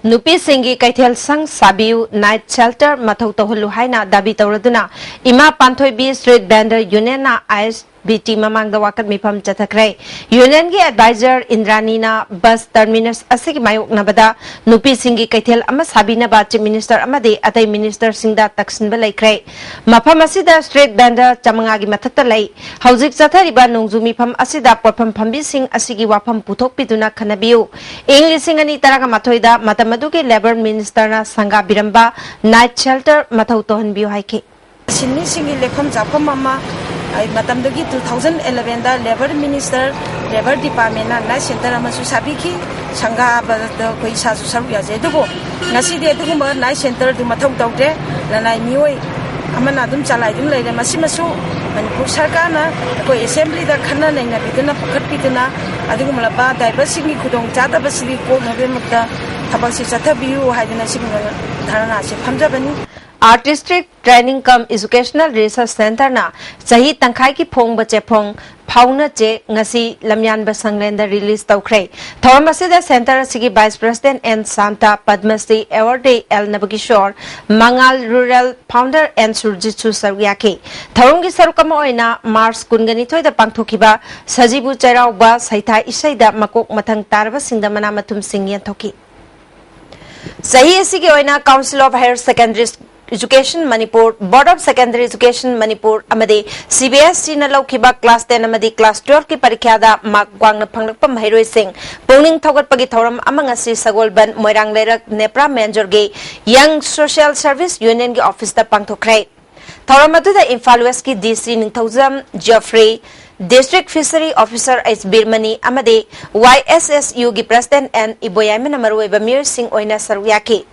ꯅꯨꯄꯤꯁꯤꯡꯒꯤ ꯀꯩꯊꯦꯜ ꯁꯪ ꯁꯥꯕꯤꯌꯨ, night shelter ꯃꯊꯧ ꯇꯧꯍꯜꯂꯨ ꯍꯥꯏꯅ ꯗꯥꯕꯤ ꯇꯧꯔꯗꯨꯅ ꯏꯃꯥ ꯄꯥꯟꯊꯣꯏꯕꯤ street vendor unionꯅ ꯑꯥꯏ ꯑꯦꯁ ꯕꯤ ꯇꯤ ꯃꯃꯥꯡꯗ ꯋꯥꯀꯠ ꯃꯤꯐꯝ ꯆꯠꯊꯈ꯭ꯔꯦ꯫ Unionꯒꯤ advisor ꯏꯟꯗ꯭ꯔꯥꯅꯤꯅ bus terminus ꯑꯁꯤꯒꯤ ꯃꯥꯌꯣꯛꯅꯕꯗ ꯅꯨꯄꯤꯁꯤꯡꯒꯤ ꯀꯩꯊꯦꯜ ꯑꯃ ꯁꯥꯕꯤꯅꯕ Chief Minister ꯑꯃꯗꯤ ꯑꯇꯩ ministerꯁꯤꯡꯗ ꯇꯛꯁꯤꯟꯕ ꯂꯩꯈ꯭ꯔꯦ꯫ ꯃꯐꯝ ꯑꯁꯤꯗ street vendor ꯆꯥꯃꯉꯥꯒꯤ ꯃꯊꯛꯇ ꯂꯩ꯫ ꯍꯧꯖꯤꯛ ꯆꯠꯊꯔꯤꯕ ꯅꯣꯡꯖꯨ ꯃꯤꯐꯝ ꯑꯁꯤꯗ ꯄꯣꯠꯐꯝ ꯐꯝꯕꯤꯁꯤꯡ ꯑꯁꯤꯒꯤ ꯋꯥꯐꯝ ꯄꯨꯊꯣꯛꯄꯤꯗꯨꯅ ꯈꯟꯅꯕꯤꯌꯨ꯫ ꯏꯪ ꯂꯤꯁꯤꯡ ꯑꯅꯤ ꯇꯔꯥꯃꯥꯊꯣꯏꯗ ꯃꯇꯝ ꯑꯗꯨꯒꯤ labour ministerꯅ ꯁꯪꯒꯥꯕꯤꯔꯝꯕ night shelter ꯃꯊꯧ ꯇꯧꯍꯟꯕꯤꯌꯨ ꯍꯥꯏꯈꯤ꯫ ꯁꯤꯟꯃꯤꯁꯤꯡꯒꯤ ꯂꯦꯛꯐꯝ ꯆꯥꯐꯝ ꯑꯃ, ꯑꯩ ꯃꯇꯝꯗꯨꯒꯤ two thousand elevenꯗ labour minister, labour departmentꯅ night shelter ꯑꯃꯁꯨ ꯁꯥꯕꯤꯈꯤ꯫ ꯁꯪꯒꯥꯕꯗ ꯑꯩꯈꯣꯏ ꯏꯁꯥꯁꯨ ꯁꯔꯨꯛ ꯌꯥꯖꯩ꯫ ꯑꯗꯨꯕꯨ ꯉꯁꯤꯗꯤ ꯑꯗꯨꯒꯨꯝꯕ night shelterꯗꯨ ꯃꯊꯧ ꯇꯧꯗ꯭ꯔꯦ꯫ ꯂꯅꯥꯏ ꯃꯤꯑꯣꯏ ꯑꯃꯅ ꯑꯗꯨꯝ ꯆꯂꯥꯏꯗꯨꯅ ꯂꯩꯔꯦ꯫ ꯃꯁꯤꯃꯁꯨ ꯃꯅꯤꯄꯨꯔ ꯁꯔꯀꯥꯔꯅ ꯑꯩꯈꯣꯏ assemblyꯗ ꯈꯟꯅ ꯅꯩꯅꯕꯤꯗꯨꯅ ꯄꯨꯈꯠꯄꯤꯗꯨꯅ ꯑꯗꯨꯒꯨꯝꯂꯕ driverꯁꯤꯡꯒꯤ ꯈꯨꯗꯣꯡꯆꯥꯗꯕꯁꯤꯗꯤ ꯀꯣꯛꯅꯕꯒꯤꯗꯃꯛꯇ ꯊꯕꯛꯁꯤ ꯆꯠꯊꯕꯤꯌꯨ ꯍꯥꯏꯗꯨꯅ ꯁꯤꯒꯨꯝꯕ ꯙꯔꯅꯥꯁꯤ ꯐꯝꯖꯕꯅꯤ꯫ Artistic Training cum Educational Research Centreꯅ ꯆꯍꯤ ꯇꯪꯈꯥꯏꯒꯤ ꯐꯣꯡꯕ ꯆꯦꯐꯣꯡ ꯐꯥꯎꯅ ꯆꯦ ꯉꯁꯤ ꯂꯝꯌꯥꯟꯕ ꯁꯪꯂꯦꯟꯗ release ꯇꯧꯈ꯭ꯔꯦ꯫ ꯊꯧꯔꯝ ꯑꯁꯤꯗ centre ꯑꯁꯤꯒꯤ vice president N Santa, Padma Shri awardee L ꯅꯕꯀꯤꯁꯣꯔ, ꯃꯉꯥꯜ Rural founder N ꯁꯨꯔꯖꯤꯠꯁꯨ ꯁꯔꯨꯛ ꯌꯥꯈꯤ꯫ ꯊꯧꯔꯝꯒꯤ ꯁꯔꯨꯛ ꯑꯃ ꯑꯣꯏꯅ March ꯀꯨꯟꯒ ꯅꯤꯊꯣꯏꯗ ꯄꯥꯡꯊꯣꯛꯈꯤꯕ ꯁꯖꯤꯕꯨ ꯆꯩꯔꯥꯎꯕ ꯁꯩꯊꯥ ꯏꯁꯩꯗ ꯃꯀꯣꯛ ꯃꯊꯪ ꯇꯥꯔꯕꯁꯤꯡꯗ ꯃꯅꯥ ꯃꯊꯨꯝꯁꯤꯡ ꯌꯦꯟꯊꯣꯛꯈꯤ꯫ ꯆꯍꯤ ꯑꯁꯤꯒꯤ ꯑꯣꯏꯅ Council of Higher Secondary Education Manipur, Board of Secondary Education Manipur ꯑꯃꯗꯤ C B S Eꯅ ꯂꯧꯈꯤꯕ class ten ꯑꯃꯗꯤ class twelve ꯀꯤ ꯄꯔꯤꯈ꯭ꯌꯥꯗ mark ꯋꯥꯡꯅ ꯐꯪꯂꯛꯄ ꯃꯍꯩꯔꯣꯏꯁꯤꯡ ꯄꯨꯛꯅꯤꯡ ꯊꯧꯒꯠꯄꯒꯤ ꯊꯧꯔꯝ ꯑꯃ ꯉꯁꯤ ꯁꯒꯣꯜꯕꯟ ꯃꯣꯏꯔꯥꯡ ꯂꯩꯔꯛ ꯅꯦꯄ꯭ꯔꯥ ꯃꯦꯟꯖꯣꯔꯒꯤ Young Social Service Unionꯒꯤ officeꯇ ꯄꯥꯡꯊꯣꯛꯈ꯭ꯔꯦ꯫ ꯊꯧꯔꯝ ꯑꯗꯨꯗ ꯏꯝꯐꯥꯜ Westꯀꯤ D C ꯅꯤꯡꯊꯧꯖꯝ ꯖꯤꯑꯣꯐ꯭ꯔꯤ, District Fishery Officer H ꯕꯤꯔꯃꯅꯤ ꯑꯃꯗꯤ Y S S Uꯒꯤ President N ꯏꯕꯣꯌꯥꯏꯃꯅ ꯃꯔꯨꯑꯣꯏꯕ ꯃꯤꯑꯣꯏꯁꯤꯡ ꯑꯣꯏꯅ ꯁꯔꯨꯛ ꯌꯥꯈꯤ꯫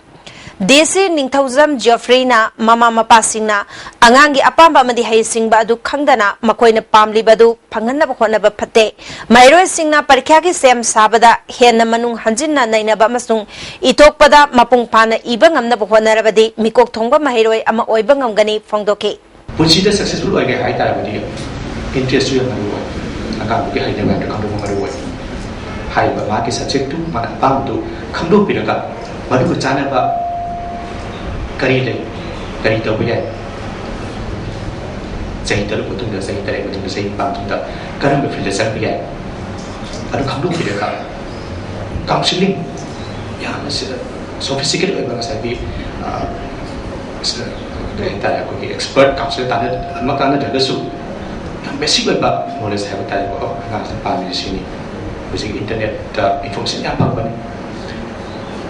D C ꯅꯤꯡꯊꯧꯖꯝ ꯖꯤꯑꯣꯐ꯭ꯔꯤꯅ ꯃꯃꯥ ꯃꯄꯥꯁꯤꯡꯅ ꯑꯉꯥꯡꯒꯤ ꯑꯄꯥꯝꯕ ꯑꯃꯗꯤ ꯍꯩꯁꯤꯡꯕ ꯑꯗꯨ ꯈꯪꯗꯅ ꯃꯈꯣꯏꯅ ꯄꯥꯝꯂꯤꯕ ꯑꯗꯨ ꯐꯪꯍꯟꯅꯕ ꯍꯣꯠꯅꯕ ꯐꯠꯇꯦ꯫ ꯃꯍꯩꯔꯣꯏꯁꯤꯡꯅ ꯄꯔꯤꯈ꯭ꯌꯥꯒꯤ ꯁꯦꯝ ꯁꯥꯕꯗ ꯍꯦꯟꯅ ꯃꯅꯨꯡ ꯍꯟꯖꯤꯟꯅ ꯅꯩꯅꯕ ꯑꯃꯁꯨꯡ ꯏꯊꯣꯛꯄꯗ ꯃꯄꯨꯡ ꯐꯥꯅ ꯏꯕ ꯉꯝꯅꯕ ꯍꯣꯠꯅꯔꯕꯗꯤ ꯃꯤꯀꯣꯛ ꯊꯣꯡꯕ ꯃꯍꯩꯔꯣꯏ ꯑꯃ ꯑꯣꯏꯕ ꯉꯝꯒꯅꯤ ꯐꯣꯡꯗꯣꯛꯈꯤ꯫ ꯄꯨꯟꯁꯤꯗ successful ꯑꯣꯏꯒꯦ ꯍꯥꯏ ꯇꯥꯔꯕꯗꯤ interest ꯌꯥꯝ ꯃꯔꯨ ꯑꯣꯏ꯫ ꯑꯉꯥꯡꯗꯨꯒꯤ ꯍꯩꯅꯕ ꯍꯥꯏꯕꯗꯨ ꯈꯪꯗꯣꯛꯄ ꯃꯔꯨ ꯑꯣꯏ꯫ ꯍꯥꯏꯔꯤꯕ ꯃꯥꯒꯤ subject ꯇꯨ, ꯃꯥꯅ ꯑꯄꯥꯝꯕꯗꯨ ꯈꯪꯗꯣꯛꯄꯤꯔꯒ ꯃꯗꯨꯒ ꯆꯥꯟꯅꯕ ꯀꯔꯤ ꯂꯩ, ꯀꯔꯤ ꯇꯧꯕ ꯌꯥꯏ, ꯆꯍꯤ ꯇꯔꯨꯛ ꯃꯇꯨꯡꯗ, ꯆꯍꯤ ꯇꯔꯦꯠ ꯃꯇꯨꯡꯗ, ꯆꯍꯤ ꯅꯤꯄꯥꯟ ꯃꯇꯨꯡꯗ ꯀꯔꯝꯕ field ꯆꯪꯕ ꯌꯥꯏ, ꯑꯗꯨ ꯈꯪꯗꯣꯛꯄꯤꯔꯒ counselling ꯌꯥꯝꯅ ꯁꯤ-, sophisticated ꯑꯣꯏꯕ ꯉꯁꯥꯏꯒꯤ, ꯑ, ꯁ-, ꯀꯔꯤ ꯍꯥꯏꯇꯥꯔꯦ, ꯑꯩꯈꯣꯏꯒꯤ expert counselor ꯇꯥꯟꯅ-, ꯑꯃ ꯇꯥꯟꯅꯗ꯭ꯔꯒꯁꯨ ꯌꯥꯝ basic ꯑꯣꯏꯕ knowledge ꯍꯥꯏꯕ ꯇꯥꯔꯦꯀꯣ꯫ ꯑꯣ, ꯑꯉꯥꯡꯁꯤꯅ ꯄꯥꯝꯃꯤꯁꯦ ꯁꯤꯅꯤ꯫ ꯍꯧꯖꯤꯛ internetꯇ information ꯌꯥꯝ ꯐꯪꯕꯅꯤ꯫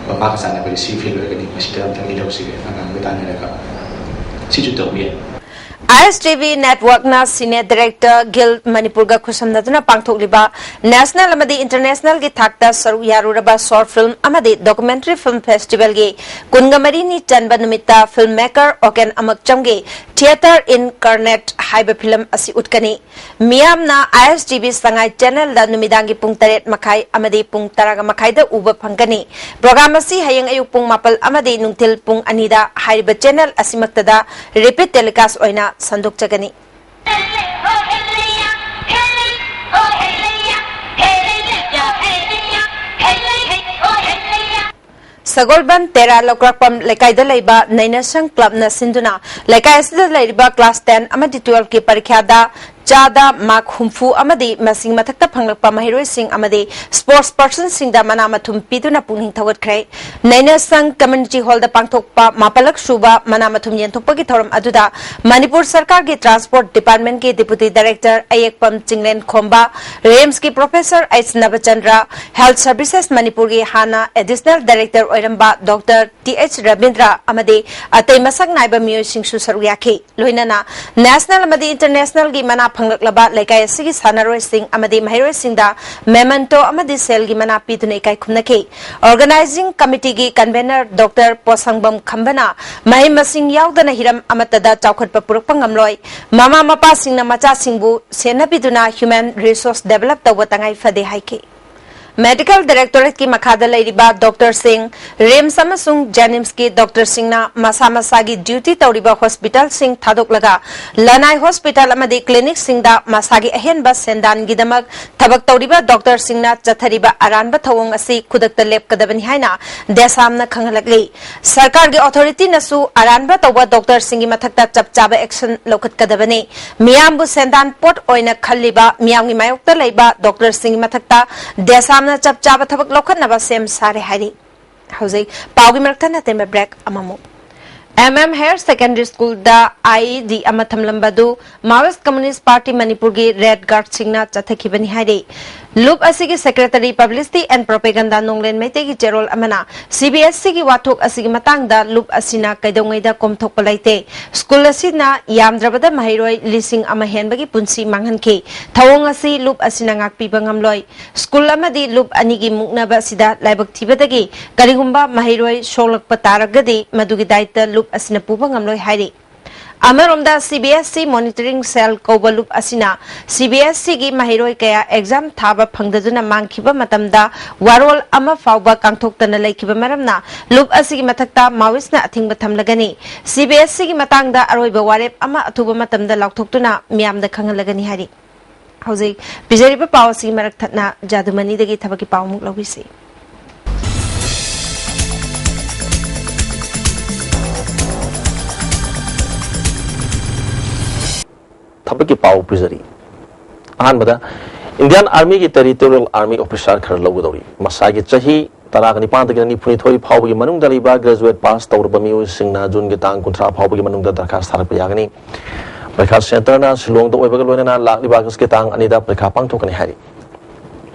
ꯑꯣ, ꯃꯥꯒ ꯆꯥꯟꯅꯕꯗꯤ ꯁꯤ field ꯑꯣꯏꯒꯅꯤ, ꯃꯁꯤꯗ ꯑꯝꯇꯪ ꯏꯜꯍꯧꯁꯤꯒꯦ, ꯑꯉꯥꯡꯒ ꯇꯥꯟꯅꯔꯒ ꯁꯤꯁꯨ ꯇꯧꯕ ꯌꯥꯏ꯫ ISTV Networkꯅ Senior Director Guild ꯃꯅꯤꯄꯨꯔꯒ ꯈꯨꯠꯁꯝꯅꯗꯨꯅ ꯄꯥꯡꯊꯣꯛꯂꯤꯕ National ꯑꯃꯗꯤ Internationalꯒꯤ ꯊꯥꯛꯇ ꯁꯔꯨꯛ ꯌꯥꯔꯨꯔꯕ short film ꯑꯃꯗꯤ documentary film festivalꯒꯤ ꯀꯨꯟꯒ ꯃꯔꯤꯅꯤ ꯆꯟꯕ ꯅꯨꯃꯤꯠꯇ filmmaker ꯑꯣꯀꯦꯟ ꯑꯃꯛꯆꯝꯒꯤ Theatre Incarnate ꯍꯥꯏꯕ film ꯑꯁꯤ ꯎꯠꯀꯅꯤ꯫ ꯃꯤꯌꯥꯝꯅ ISTV ꯁꯉꯥꯏ channelꯗ ꯅꯨꯃꯤꯗꯥꯡꯒꯤ ꯄꯨꯡ ꯇꯔꯦꯠ ꯃꯈꯥꯏ ꯑꯃꯗꯤ ꯄꯨꯡ ꯇꯔꯥꯒ ꯃꯈꯥꯏꯗ ꯎꯕ ꯐꯪꯒꯅꯤ꯫ Program ꯑꯁꯤ ꯍꯌꯦꯡ ꯑꯌꯨꯛ ꯄꯨꯡ ꯃꯥꯄꯜ ꯑꯃꯗꯤ ꯅꯨꯡꯊꯤꯜ ꯄꯨꯡ ꯑꯅꯤꯗ ꯍꯥꯏꯔꯤꯕ channel ꯑꯁꯤꯃꯛꯇꯗ repeat telecast ꯑꯣꯏꯅ ꯁꯟꯗꯣꯛꯆꯒꯅꯤ꯫ ꯁꯒꯣꯜꯕꯟ ꯇꯦꯔꯥ ꯂꯧꯀ꯭ꯔꯥꯛꯄꯝ ꯂꯩꯀꯥꯏꯗ ꯂꯩꯕ ꯅꯩꯅꯁꯪ clubꯅ ꯁꯤꯟꯗꯨꯅ ꯂꯩꯀꯥꯏ ꯑꯁꯤꯗ ꯂꯩꯔꯤꯕ class ten ꯑꯃꯗꯤ twelveꯀꯤ ꯄꯔꯤꯈ꯭ꯌꯥꯗ ꯆꯥꯗ mark ꯍꯨꯝꯐꯨ ꯑꯃꯗꯤ ꯃꯁꯤꯡ ꯃꯊꯛꯇ ꯐꯪꯂꯛꯄ ꯃꯍꯩꯔꯣꯏꯁꯤꯡ ꯑꯃꯗꯤ sports personꯁꯤꯡꯗ ꯃꯅꯥ ꯃꯊꯨꯝ ꯄꯤꯗꯨꯅ ꯄꯨꯛꯅꯤꯡ ꯊꯧꯒꯠꯈ꯭ꯔꯦ꯫ ꯅꯩꯅꯁꯪ Community Hallꯗ ꯄꯥꯡꯊꯣꯛꯄ ꯃꯥꯄꯜꯂꯛ ꯁꯨꯕ ꯃꯅꯥ ꯃꯊꯨꯝ ꯌꯦꯟꯊꯣꯛꯄꯒꯤ ꯊꯧꯔꯝ ꯑꯗꯨꯗ ꯃꯅꯤꯄꯨꯔ ꯁꯔꯀꯥꯔꯒꯤ Transport Departmentꯀꯤ Deputy Director ꯑꯌꯦꯛꯄꯝ ꯆꯤꯡꯂꯦꯟ ꯈꯣꯝꯕ, RIMSꯀꯤ Professor H ꯅꯕꯆꯟꯗ꯭ꯔ, Health Services ꯃꯅꯤꯄꯨꯔꯒꯤ ꯍꯥꯟꯅ Additional Director ꯑꯣꯏꯔꯝꯕ Doctor Th ꯔꯕꯤꯟꯗ꯭ꯔ ꯑꯃꯗꯤ ꯑꯇꯩ ꯃꯁꯛ ꯅꯥꯏꯕ ꯃꯤꯑꯣꯏꯁꯤꯡꯁꯨ ꯁꯔꯨꯛ ꯌꯥꯈꯤ꯫ ꯂꯣꯏꯅꯅ National ꯑꯃꯗꯤ Internationalꯒꯤ ꯃꯅꯥ ꯐꯪꯂꯛꯂꯕ ꯂꯩꯀꯥꯏ ꯑꯁꯤꯒꯤ ꯁꯥꯟꯅꯔꯣꯏꯁꯤꯡ ꯑꯃꯗꯤ ꯃꯍꯩꯔꯣꯏꯁꯤꯡꯗ memento ꯑꯃꯗꯤ ꯁꯦꯜꯒꯤ ꯃꯅꯥ ꯄꯤꯗꯨꯅ ꯏꯀꯥꯏ ꯈꯨꯝꯅꯈꯤ꯫ Organising Committeeꯒꯤ Convener Doctor ꯄꯣꯁꯪꯕꯝ ꯈꯝꯕꯅ ꯃꯍꯩ ꯃꯁꯤꯡ ꯌꯥꯎꯗꯅ ꯍꯤꯔꯝ ꯑꯃꯠꯇꯗ ꯆꯥꯎꯈꯠꯄ ꯄꯨꯔꯛꯄ ꯉꯝꯂꯣꯏ꯫ ꯃꯃꯥ ꯃꯄꯥꯁꯤꯡꯅ ꯃꯆꯥꯁꯤꯡꯕꯨ ꯁꯦꯟꯅꯕꯤꯗꯨꯅ human resource develop ꯇꯧꯕ ꯇꯉꯥꯏ ꯐꯗꯦ ꯍꯥꯏꯈꯤ꯫ Medical Directorateꯀꯤ ꯃꯈꯥꯗ ꯂꯩꯔꯤꯕ doctorꯁꯤꯡ, RIMS ꯑꯃꯁꯨꯡ JNIMSꯀꯤ doctorꯁꯤꯡꯅ ꯃꯁꯥ ꯃꯁꯥꯒꯤ duty ꯇꯧꯔꯤꯕ hospitalꯁꯤꯡ ꯊꯥꯗꯣꯛꯂꯒ ꯂꯅꯥꯏ hospital ꯑꯃꯗꯤ clinicꯁꯤꯡꯗ ꯃꯁꯥꯒꯤ ꯑꯍꯦꯟꯕ ꯁꯦꯟꯗꯥꯟꯒꯤꯗꯃꯛ ꯊꯕꯛ ꯇꯧꯔꯤꯕ doctorꯁꯤꯡꯅ ꯆꯠꯊꯔꯤꯕ ꯑꯔꯥꯟꯕ ꯊꯧꯑꯣꯡ ꯑꯁꯤ ꯈꯨꯗꯛꯇ ꯂꯦꯞꯀꯗꯕꯅꯤ ꯍꯥꯏꯅ ꯗꯦꯁꯥꯝꯅ ꯈꯪꯍꯜꯂꯛꯂꯤ꯫ ꯁꯔꯀꯥꯔꯒꯤ authorityꯅꯁꯨ ꯑꯔꯥꯟꯕ ꯇꯧꯕ doctorꯁꯤꯡꯒꯤ ꯃꯊꯛꯇ ꯆꯞ ꯆꯥꯕ action ꯂꯧꯈꯠꯀꯗꯕꯅꯤ꯫ ꯃꯤꯌꯥꯝꯕꯨ ꯁꯦꯟꯗꯥꯟ ꯄꯣꯠ ꯑꯣꯏꯅ ꯈꯜꯂꯤꯕ ꯃꯤꯌꯥꯝꯒꯤ ꯃꯥꯌꯣꯛꯇ ꯂꯩꯕ doctorꯁꯤꯡꯒꯤ ꯃꯊꯛꯇ ꯗꯦꯁꯥꯝꯅ ꯆꯞ ꯆꯥꯕ ꯊꯕꯛ ꯂꯧꯈꯠꯅꯕ ꯁꯦꯝ ꯁꯥꯔꯦ ꯍꯥꯏꯔꯤ꯫ ꯍꯧꯖꯤꯛ ꯄꯥꯎꯒꯤ ꯃꯔꯛꯇ ꯅꯇꯦꯝꯕ break ꯑꯃꯃꯨꯛ꯫ MM Higher Secondary Schoolꯗ IED ꯑꯃ ꯊꯝꯂꯝꯕꯗꯨ Maoist Communist Party ꯃꯅꯤꯄꯨꯔꯒꯤ Red Guardꯁꯤꯡꯅ ꯆꯠꯊꯈꯤꯕꯅꯤ ꯍꯥꯏꯔꯤ꯫ ꯂꯨꯞ ꯑꯁꯤꯒꯤ Secretary Publicity and Propaganda ꯅꯣꯡꯂꯦꯟ ꯃꯩꯇꯩꯒꯤ ꯆꯦꯔꯣꯜ ꯑꯃꯅ ꯁꯤ ꯕꯤ ꯑꯦꯁ ꯁꯤꯒꯤ ꯋꯥꯊꯣꯛ ꯑꯁꯤꯒꯤ ꯃꯇꯥꯡꯗ ꯂꯨꯞ ꯑꯁꯤꯅ ꯀꯩꯗꯧꯉꯩꯗ ꯀꯣꯝꯊꯣꯛꯄ ꯂꯩꯇꯦ꯫ ꯁ꯭ꯀꯨꯜ ꯑꯁꯤꯅ ꯌꯥꯝꯗ꯭ꯔꯕꯗ ꯃꯍꯩꯔꯣꯏ ꯂꯤꯁꯤꯡ ꯑꯃ ꯍꯦꯟꯕꯒꯤ ꯄꯨꯟꯁꯤ ꯃꯥꯡꯍꯟꯈꯤ꯫ ꯊꯧꯑꯣꯡ ꯑꯁꯤ ꯂꯨꯞ ꯑꯁꯤꯅ ꯉꯥꯛꯄꯤꯕ ꯉꯝꯂꯣꯏ꯫ ꯁ꯭ꯀꯨꯜ ꯑꯃꯗꯤ ꯂꯨꯞ ꯑꯅꯤꯒꯤ ꯃꯨꯛꯅꯕ ꯑꯁꯤꯗ ꯂꯥꯏꯕꯛ ꯊꯤꯕꯗꯒꯤ ꯀꯔꯤꯒꯨꯝꯕ ꯃꯍꯩꯔꯣꯏ ꯁꯣꯛꯂꯛꯄ ꯇꯥꯔꯒꯗꯤ ꯃꯗꯨꯒꯤ ꯗꯥꯏꯇ ꯂꯨꯞ ꯑꯁꯤꯅ ꯄꯨꯕ ꯉꯝꯂꯣꯏ ꯍꯥꯏꯔꯤ꯫ ꯑꯃꯔꯣꯝꯗ, C B S C Monitoring Cell ꯀꯧꯕ ꯂꯨꯞ ꯑꯁꯤꯅ ꯁꯤ ꯕꯤ ꯑꯦꯁ ꯁꯤꯒꯤ ꯃꯍꯩꯔꯣꯏ ꯀꯌꯥ ꯑꯦꯛꯖꯥꯝ ꯊꯥꯕ ꯐꯪꯗꯗꯨꯅ ꯃꯥꯡꯈꯤꯕ ꯃꯇꯝꯗ ꯋꯥꯔꯣꯜ ꯑꯃ ꯐꯥꯎꯕ ꯀꯥꯡꯊꯣꯛꯇꯅ ꯂꯩꯈꯤꯕ ꯃꯔꯝꯅ ꯂꯨꯞ ꯑꯁꯤꯒꯤ ꯃꯊꯛꯇ ꯃꯥꯋꯤꯁꯅ ꯑꯊꯤꯡꯕ ꯊꯝꯂꯒꯅꯤ꯫ ꯁꯤ ꯕꯤ ꯑꯦꯁ ꯁꯤꯒꯤ ꯃꯇꯥꯡꯗ ꯑꯔꯣꯏꯕ ꯋꯥꯔꯦꯞ ꯑꯃ ꯑꯊꯨꯕ ꯃꯇꯝꯗ ꯂꯥꯎꯊꯣꯛꯇꯨꯅ ꯃꯤꯌꯥꯝꯗ ꯈꯪꯍꯜꯂꯒꯅꯤ ꯍꯥꯏꯔꯤ꯫ ꯍꯧꯖꯤꯛ ꯄꯤꯖꯔꯤꯕ ꯄꯥꯎ ꯑꯁꯤꯒꯤ ꯃꯔꯛ ꯊꯠꯅ ꯖꯥꯗꯨꯃꯅꯤꯗꯒꯤ ꯊꯕꯛꯀꯤ ꯄꯥꯎ ꯑꯃꯨꯛ ꯂꯧꯕꯤꯁꯤ꯫ ꯊꯕꯛꯀꯤ ꯄꯥꯎ ꯄꯤꯖꯔꯤ꯫ ꯑꯍꯥꯟꯕꯗ, Indian Armyꯒꯤ Territorial Army Officer ꯈꯔ ꯂꯧꯒꯗꯧꯔꯤ꯫ ꯃꯁꯥꯒꯤ ꯆꯍꯤ ꯇꯔꯥꯒ ꯅꯤꯄꯥꯟꯗꯒꯤꯅ ꯅꯤꯐꯨꯅꯤꯊꯣꯏ ꯐꯥꯎꯕꯒꯤ ꯃꯅꯨꯡꯗ ꯂꯩꯕ graduate pass ꯇꯧꯔꯕ ꯃꯤꯑꯣꯏꯁꯤꯡꯅ ꯖꯨꯟꯒꯤ ꯇꯥꯡ ꯀꯨꯟꯊ꯭ꯔꯥ ꯐꯥꯎꯕꯒꯤ ꯃꯅꯨꯡꯗ ꯗꯔꯈꯥꯁ ꯊꯥꯔꯛꯄ ꯌꯥꯒꯅꯤ꯫ ꯄꯔꯤꯈꯥ centreꯅ ꯁꯤꯂꯣꯡꯗ ꯑꯣꯏꯕꯒ ꯂꯣꯏꯅꯅ ꯂꯥꯛꯂꯤꯕ ꯑꯥꯒꯁꯀꯤ ꯇꯥꯡ ꯑꯅꯤꯗ ꯄꯔꯤꯈꯥ ꯄꯥꯡꯊꯣꯛꯀꯅꯤ ꯍꯥꯏꯔꯤ꯫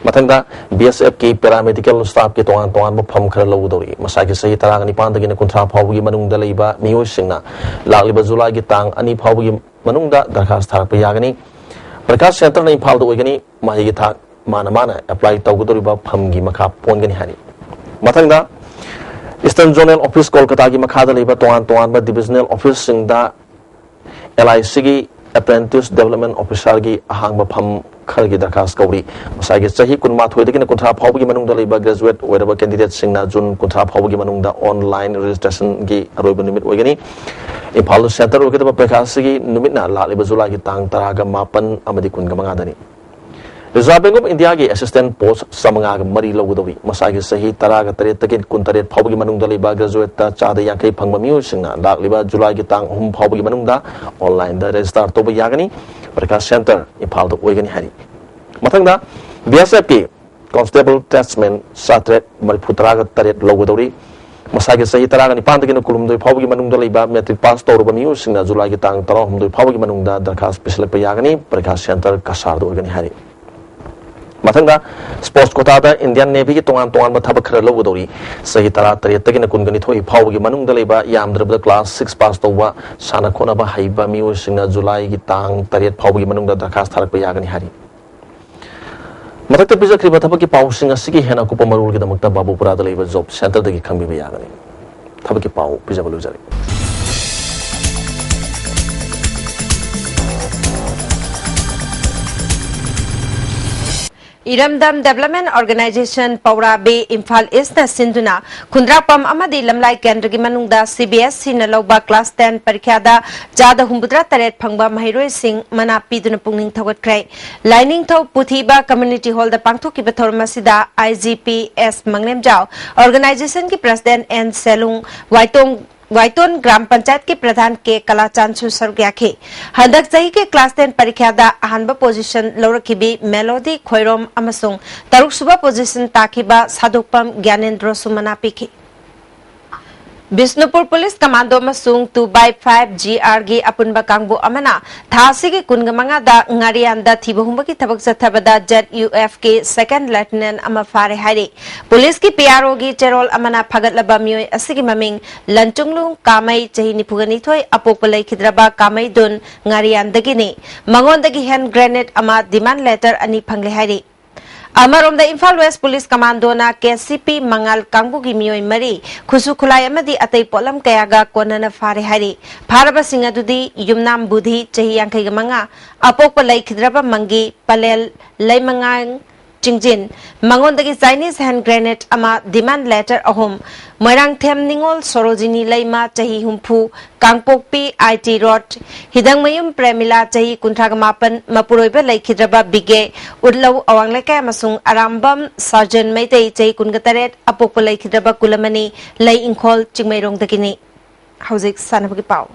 ꯃꯊꯪꯗ, B S Fꯀꯤ paramedicalꯒꯤ staffꯀꯤ ꯇꯣꯉꯥꯟ ꯇꯣꯉꯥꯟꯕ ꯐꯝ ꯈꯔ ꯂꯧꯒꯗꯧꯔꯤ꯫ ꯃꯁꯥꯒꯤ ꯆꯍꯤ ꯇꯔꯥꯒ ꯅꯤꯄꯥꯟꯗꯒꯤꯅ ꯀꯨꯟꯊ꯭ꯔꯥ ꯐꯥꯎꯕꯒꯤ ꯃꯅꯨꯡꯗ ꯂꯩꯕ ꯃꯤꯑꯣꯏꯁꯤꯡꯅ ꯂꯥꯛꯂꯤꯕ ꯖꯨꯂꯥꯏꯒꯤ ꯇꯥꯡ ꯑꯅꯤ ꯐꯥꯎꯕꯒꯤ ꯃꯅꯨꯡꯗ ꯗꯔꯈꯥꯁ ꯊꯥꯔꯛꯄ ꯌꯥꯒꯅꯤ꯫ ꯄꯔꯤꯈꯥ centreꯅ ꯏꯝꯐꯥꯜꯗ ꯑꯣꯏꯒꯅꯤ꯫ ꯃꯍꯩꯒꯤ ꯊꯥꯛ ꯃꯥꯅ ꯃꯥꯅ apply ꯇꯧꯒꯗꯧꯔꯤꯕ ꯐꯝꯒꯤ ꯃꯈꯥ ꯄꯣꯟꯒꯅꯤ ꯍꯥꯏꯔꯤ꯫ ꯃꯊꯪꯗ, Eastern Zonal Office ꯀꯣꯜꯀꯇꯥꯒꯤ ꯃꯈꯥꯗ ꯂꯩꯕ ꯇꯣꯉꯥꯟ ꯇꯣꯉꯥꯟꯕ divisional officeꯁꯤꯡꯗ L I Cꯒꯤ Apprentice Development Officerꯒꯤ ꯑꯍꯥꯡꯕ ꯐꯝ ꯈꯔꯒꯤ ꯗꯔꯈꯥꯁ ꯀꯧꯔꯤ꯫ ꯃꯁꯥꯒꯤ ꯆꯍꯤ ꯀꯨꯟꯃꯥꯊꯣꯏꯗꯒꯤꯅ ꯀꯨꯟꯊ꯭ꯔꯥ ꯐꯥꯎꯕꯒꯤ ꯃꯅꯨꯡꯗ ꯂꯩꯕ graduate ꯑꯣꯏꯔꯕ candidateꯁꯤꯡꯅ ꯖꯨꯟ ꯀꯨꯟꯊ꯭ꯔꯥ ꯐꯥꯎꯕꯒꯤ ꯃꯅꯨꯡꯗ online registrationꯒꯤ ꯑꯔꯣꯏꯕ ꯅꯨꯃꯤꯠ ꯑꯣꯏꯒꯅꯤ꯫ ꯏꯝꯐꯥꯜꯗ centre ꯑꯣꯏꯒꯗꯕ ꯄꯔꯤꯈꯥ ꯑꯁꯤꯒꯤ ꯅꯨꯃꯤꯠꯅ ꯂꯥꯛꯂꯤꯕ ꯖꯨꯂꯥꯏꯒꯤ ꯇꯥꯡ ꯇꯔꯥꯒ ꯃꯥꯄꯟ ꯑꯃꯗꯤ ꯀꯨꯟꯒ ꯃꯉꯥꯗꯅꯤ꯫ Reserve Bank of Indiaꯒꯤ assistant post ꯆꯥꯃꯉꯥꯒ ꯃꯔꯤ ꯂꯧꯒꯗꯧꯔꯤ꯫ ꯃꯁꯥꯒꯤ ꯆꯍꯤ ꯇꯔꯥꯒ ꯇꯔꯦꯠꯇꯒꯤ ꯀꯨꯟꯇꯔꯦꯠ ꯐꯥꯎꯕꯒꯤ ꯃꯅꯨꯡꯗ ꯂꯩꯕ graduateꯇ ꯆꯥꯗ ꯌꯥꯡꯈꯩ ꯐꯪꯕ ꯃꯤꯑꯣꯏꯁꯤꯡꯅ ꯂꯥꯛꯂꯤꯕ ꯖꯨꯂꯥꯏꯒꯤ ꯇꯥꯡ ꯑꯍꯨꯝ ꯐꯥꯎꯕꯒꯤ ꯃꯅꯨꯡꯗ onlineꯗ register ꯇꯧꯕ ꯌꯥꯒꯅꯤ꯫ ꯄꯔꯤꯈꯥ centre ꯏꯝꯐꯥꯜꯗ ꯑꯣꯏꯒꯅꯤ ꯍꯥꯏꯔꯤ꯫ ꯃꯊꯪꯗ, B S Fꯀꯤ Constable tradesman ꯆꯥꯇꯔꯦꯠ ꯃꯔꯤꯐꯨ ꯇꯔꯥꯒ ꯇꯔꯦꯠ ꯂꯧꯒꯗꯧꯔꯤ꯫ ꯃꯁꯥꯒꯤ ꯆꯍꯤ ꯇꯔꯥꯒ ꯅꯤꯄꯥꯟꯗꯒꯤꯅ ꯀꯨꯟꯍꯨꯝꯗꯣꯏ ꯐꯥꯎꯕꯒꯤ ꯃꯅꯨꯡꯗ ꯂꯩꯕ matric pass ꯇꯧꯔꯕ ꯃꯤꯑꯣꯏꯁꯤꯡꯅ ꯖꯨꯂꯥꯏꯒꯤ ꯇꯥꯡ ꯇꯔꯥꯍꯨꯝꯗꯣꯏ ꯐꯥꯎꯕꯒꯤ ꯃꯅꯨꯡꯗ ꯗꯔꯈꯥꯁ ꯄꯤꯁꯤꯜꯂꯛꯄ ꯌꯥꯒꯅꯤ꯫ ꯄꯔꯤꯈꯥ centre ꯀꯁꯥꯔꯗ ꯑꯣꯏꯒꯅꯤ ꯍꯥꯏꯔꯤ꯫ ꯃꯊꯪꯗ, ꯁ꯭ꯄꯣꯔꯠꯁ ꯀꯣꯇꯥꯗ ꯏꯟꯗꯤꯌꯥꯟ ꯅꯦꯚꯤꯒꯤ ꯇꯣꯉꯥꯟ ꯇꯣꯉꯥꯟꯕ ꯊꯕꯛ ꯈꯔ ꯂꯧꯒꯗꯧꯔꯤ꯫ ꯆꯍꯤ ꯇꯔꯥ ꯇꯔꯦꯠꯇꯒꯤꯅ ꯀꯨꯟꯒ ꯅꯤꯊꯣꯏ ꯐꯥꯎꯕꯒꯤ ꯃꯅꯨꯡꯗ ꯂꯩꯕ ꯌꯥꯝꯗ꯭ꯔꯕꯗ ꯀ꯭ꯂꯥꯁ ꯁꯤꯛꯁ ꯄꯥꯁ ꯇꯧꯕ ꯁꯥꯟꯅ ꯈꯣꯠꯅꯕ ꯍꯩꯕ ꯃꯤꯑꯣꯏꯁꯤꯡꯅ ꯖꯨꯂꯥꯏꯒꯤ ꯇꯥꯡ ꯇꯔꯦꯠ ꯐꯥꯎꯕꯒꯤ ꯃꯅꯨꯡꯗ ꯗꯔꯈꯥꯁ ꯊꯥꯔꯛꯄ ꯌꯥꯒꯅꯤ ꯍꯥꯏꯔꯤ꯫ ꯃꯊꯛꯇ ꯄꯤꯖꯈ꯭ꯔꯤꯕ ꯊꯕꯛꯀꯤ ꯄꯥꯎꯁꯤꯡ ꯑꯁꯤꯒꯤ ꯍꯦꯟꯅ ꯑꯀꯨꯞꯄ ꯃꯔꯣꯜꯒꯤꯗꯃꯛꯇ ꯕꯥꯕꯨꯄꯨꯔꯥꯗ ꯂꯩꯕ ꯖꯣꯕ ꯁꯦꯟꯇꯔꯗꯒꯤ ꯈꯪꯕꯤꯕ ꯌꯥꯒꯅꯤ꯫ ꯊꯕꯛꯀꯤ ꯄꯥꯎ ꯄꯤꯖꯕ ꯂꯣꯏꯖꯔꯦ꯫ ꯏꯔꯝꯗꯝ ꯗꯦꯕꯂꯞꯃꯦꯟ ꯑꯣꯔꯒꯅꯥꯏꯖꯦꯁꯟ, ꯄꯧꯔꯥꯕꯤ, ꯏꯝꯐꯥꯜ ꯏꯁꯅ ꯁꯤꯟꯗꯨꯅ ꯈꯨꯟꯗ꯭ꯔꯥꯛꯄꯝ ꯑꯃꯗꯤ ꯂꯝꯂꯥꯏ ꯀꯦꯟꯗ꯭ꯔꯒꯤ ꯃꯅꯨꯡꯗ ꯁꯤ ꯕꯤ ꯑꯦꯁ ꯁꯤꯅ ꯂꯧꯕ ꯀ꯭ꯂꯥꯁ ꯇꯦꯟ ꯄꯔꯤꯈ꯭ꯌꯥꯗ ꯆꯥꯗ ꯍꯨꯝꯐꯨꯇꯔꯥ ꯇꯔꯦꯠ ꯐꯪꯕ ꯃꯍꯩꯔꯣꯏꯁꯤꯡ ꯃꯅꯥ ꯄꯤꯗꯨꯅ ꯄꯨꯛꯅꯤꯡ ꯊꯧꯒꯠꯈ꯭ꯔꯦ꯫ ꯂꯥꯏꯅꯤꯡꯊꯧ ꯄꯨꯊꯤꯕ ꯀꯝꯃ꯭ꯌꯨꯅꯤꯇꯤ ꯍꯣꯜꯗ ꯄꯥꯡꯊꯣꯛꯈꯤꯕ ꯊꯧꯔꯝ ꯑꯁꯤꯗ I G P S Manglemjao, ꯑꯣꯔꯒꯅꯥꯏꯖꯦꯁꯟꯒꯤ ꯄ꯭ꯔꯁꯤꯗꯦꯟ ꯑꯦꯟ ꯁꯦꯂꯨꯡ, ꯋꯥꯏꯇꯣꯡ ꯋꯥꯏꯇꯣꯟ ꯒ꯭ꯔꯥꯝ ꯄꯟꯆꯥꯌꯠꯀꯤ ꯄ꯭ꯔꯙꯥꯟ ꯀꯦ ꯀꯂꯥꯆꯥꯟꯁꯨ ꯁꯔꯨꯛ ꯌꯥꯈꯤ꯫ ꯍꯟꯗꯛ ꯆꯍꯤꯒꯤ ꯀ꯭ꯂꯥꯁ ꯇꯦꯟ ꯄꯔꯤꯈ꯭ꯌꯥꯗ ꯑꯍꯥꯟꯕ ꯄꯣꯖꯤꯁꯟ ꯂꯧꯔꯛꯈꯤꯕꯤ ꯃꯦꯂꯣꯗꯤ ꯈꯣꯏꯔꯣꯝ ꯑꯃꯁꯨꯡ ꯇꯔꯨꯛꯁꯨꯕ ꯄꯣꯖꯤꯁꯟ ꯇꯥꯈꯤꯕ ꯁꯥꯗꯣꯛꯄꯝ ꯒ꯭ꯌꯥꯅꯦꯟꯗ꯭ꯔꯣꯁꯨ ꯃꯅꯥ ꯄꯤꯈꯤ꯫ ꯕꯤꯁꯅꯨꯄꯨꯔ ꯄꯨꯂꯤꯁ ꯀꯃꯥꯟꯗꯣ ꯑꯃꯁꯨꯡ ꯇꯨ ꯕꯥꯏ ꯐꯥꯏꯚ ꯖꯤ ꯑꯥꯔꯒꯤ ꯑꯄꯨꯟꯕ ꯀꯥꯡꯕꯨ ꯑꯃꯅ ꯊꯥ ꯑꯁꯤꯒꯤ ꯀꯨꯟꯃꯉꯥꯗ ꯉꯥꯔꯤꯌꯥꯟꯗ ꯊꯤꯕ ꯍꯨꯝꯕꯒꯤ ꯊꯕꯛ ꯆꯠꯊꯕꯗ ꯖꯦꯠ ꯌꯨ ꯑꯦꯐꯀꯤ ꯁꯦꯀꯦꯟ ꯂꯦꯐꯇꯤꯅꯦꯟ ꯑꯃ ꯐꯥꯔꯦ ꯍꯥꯏꯔꯤ꯫ ꯄꯨꯂꯤꯁꯀꯤ ꯄꯤ ꯑꯥꯔ ꯑꯣꯒꯤ ꯆꯦꯔꯣꯜ ꯑꯃꯅ ꯐꯥꯒꯠꯂꯕ ꯃꯤꯑꯣꯏ ꯑꯁꯤꯒꯤ ꯃꯃꯤꯡ ꯂꯟꯆꯨꯡꯂꯨꯡ ꯀꯥꯃꯩ, ꯆꯍꯤ ꯅꯤꯐꯨꯒ ꯅꯤꯊꯣꯏ, ꯑꯄꯣꯛꯄ ꯂꯩꯈꯤꯗ꯭ꯔꯕ ꯀꯥꯃꯩꯗꯨꯟ ꯉꯥꯔꯤꯌꯥꯟꯗꯒꯤꯅꯤ꯫ ꯃꯉꯣꯟꯗꯒꯤ ꯍꯦꯟ ꯒ꯭ꯔꯦꯅꯦꯗ ꯑꯃ, ꯗꯤꯃꯥꯟ ꯂꯦꯇꯔ ꯑꯅꯤ ꯐꯪꯂꯦ ꯍꯥꯏꯔꯤ꯫ ꯑꯃꯔꯣꯝꯗ, ꯏꯝꯐꯥꯜ ꯋꯦꯁ ꯄꯨꯂꯤꯁ ꯀꯃꯥꯟꯗꯣꯅ ꯀꯦ ꯁꯤ ꯄꯤ ꯃꯉꯥꯜ ꯀꯥꯡꯕꯨꯒꯤ ꯃꯤꯑꯣꯏ ꯃꯔꯤ, ꯈꯨꯠꯁꯨ ꯈꯨꯠꯂꯥꯏ ꯑꯃꯗꯤ ꯑꯇꯩ ꯄꯣꯠꯂꯝ ꯀꯌꯥꯒ ꯀꯣꯟꯅꯅ ꯐꯥꯔꯦ ꯍꯥꯏꯔꯤ꯫ ꯐꯥꯔꯕꯁꯤꯡ ꯑꯗꯨꯗꯤ ꯌꯨꯝꯅꯥꯝ ꯕꯨꯙꯤ, ꯆꯍꯤ ꯌꯥꯡꯈꯩꯒ ꯃꯉꯥ, ꯑꯄꯣꯛꯄ ꯂꯩꯈꯤꯗ꯭ꯔꯕ ꯃꯪꯒꯤ, ꯄꯂꯦꯜ ꯂꯩꯃꯉꯥꯡ ꯆꯤꯡꯖꯤꯟ, ꯃꯉꯣꯟꯗꯒꯤ ꯆꯥꯏꯅꯤꯁ ꯍꯦꯟ ꯒ꯭ꯔꯦꯅꯦꯗ ꯑꯃ, ꯗꯤꯃꯥꯟ ꯂꯦꯇꯔ ꯑꯍꯨꯝ, ꯃꯣꯏꯔꯥꯡꯊꯦꯝ ꯅꯤꯉꯣꯜ ꯁꯣꯔꯣꯖꯤꯅꯤ ꯂꯩꯃ, ꯆꯍꯤ ꯍꯨꯝꯐꯨ, ꯀꯥꯡꯄꯣꯛꯄꯤ ꯑꯥꯏ ꯇꯤ ꯔꯣꯗ, ꯍꯤꯗꯪꯃꯌꯨꯝ ꯄ꯭ꯔꯦꯃꯤꯂꯥ, ꯆꯍꯤ ꯀꯨꯟꯊ꯭ꯔꯥꯒ ꯃꯥꯄꯟ, ꯃꯄꯨꯔꯣꯏꯕ ꯂꯩꯈꯤꯗ꯭ꯔꯕ ꯕꯤꯒꯦ, ꯎꯠꯂꯧ ꯑꯋꯥꯡ ꯂꯩꯀꯥꯏ ꯑꯃꯁꯨꯡ ꯑꯔꯥꯝꯕꯝ ꯁꯥꯔꯖꯟ ꯃꯩꯇꯩ, ꯆꯍꯤ ꯀꯨꯟꯒ ꯇꯔꯦꯠ, ꯑꯄꯣꯛꯄ ꯂꯩꯈꯤꯗ꯭ꯔꯕ ꯀꯨꯂꯃꯅꯤ, ꯂꯩ ꯏꯪꯈꯣꯜ, ꯆꯤꯡꯃꯩꯔꯣꯡꯗꯒꯤꯅꯤ꯫ ꯍꯧꯖꯤꯛ ꯁꯥꯟꯅꯕꯒꯤ ꯄꯥꯎ꯫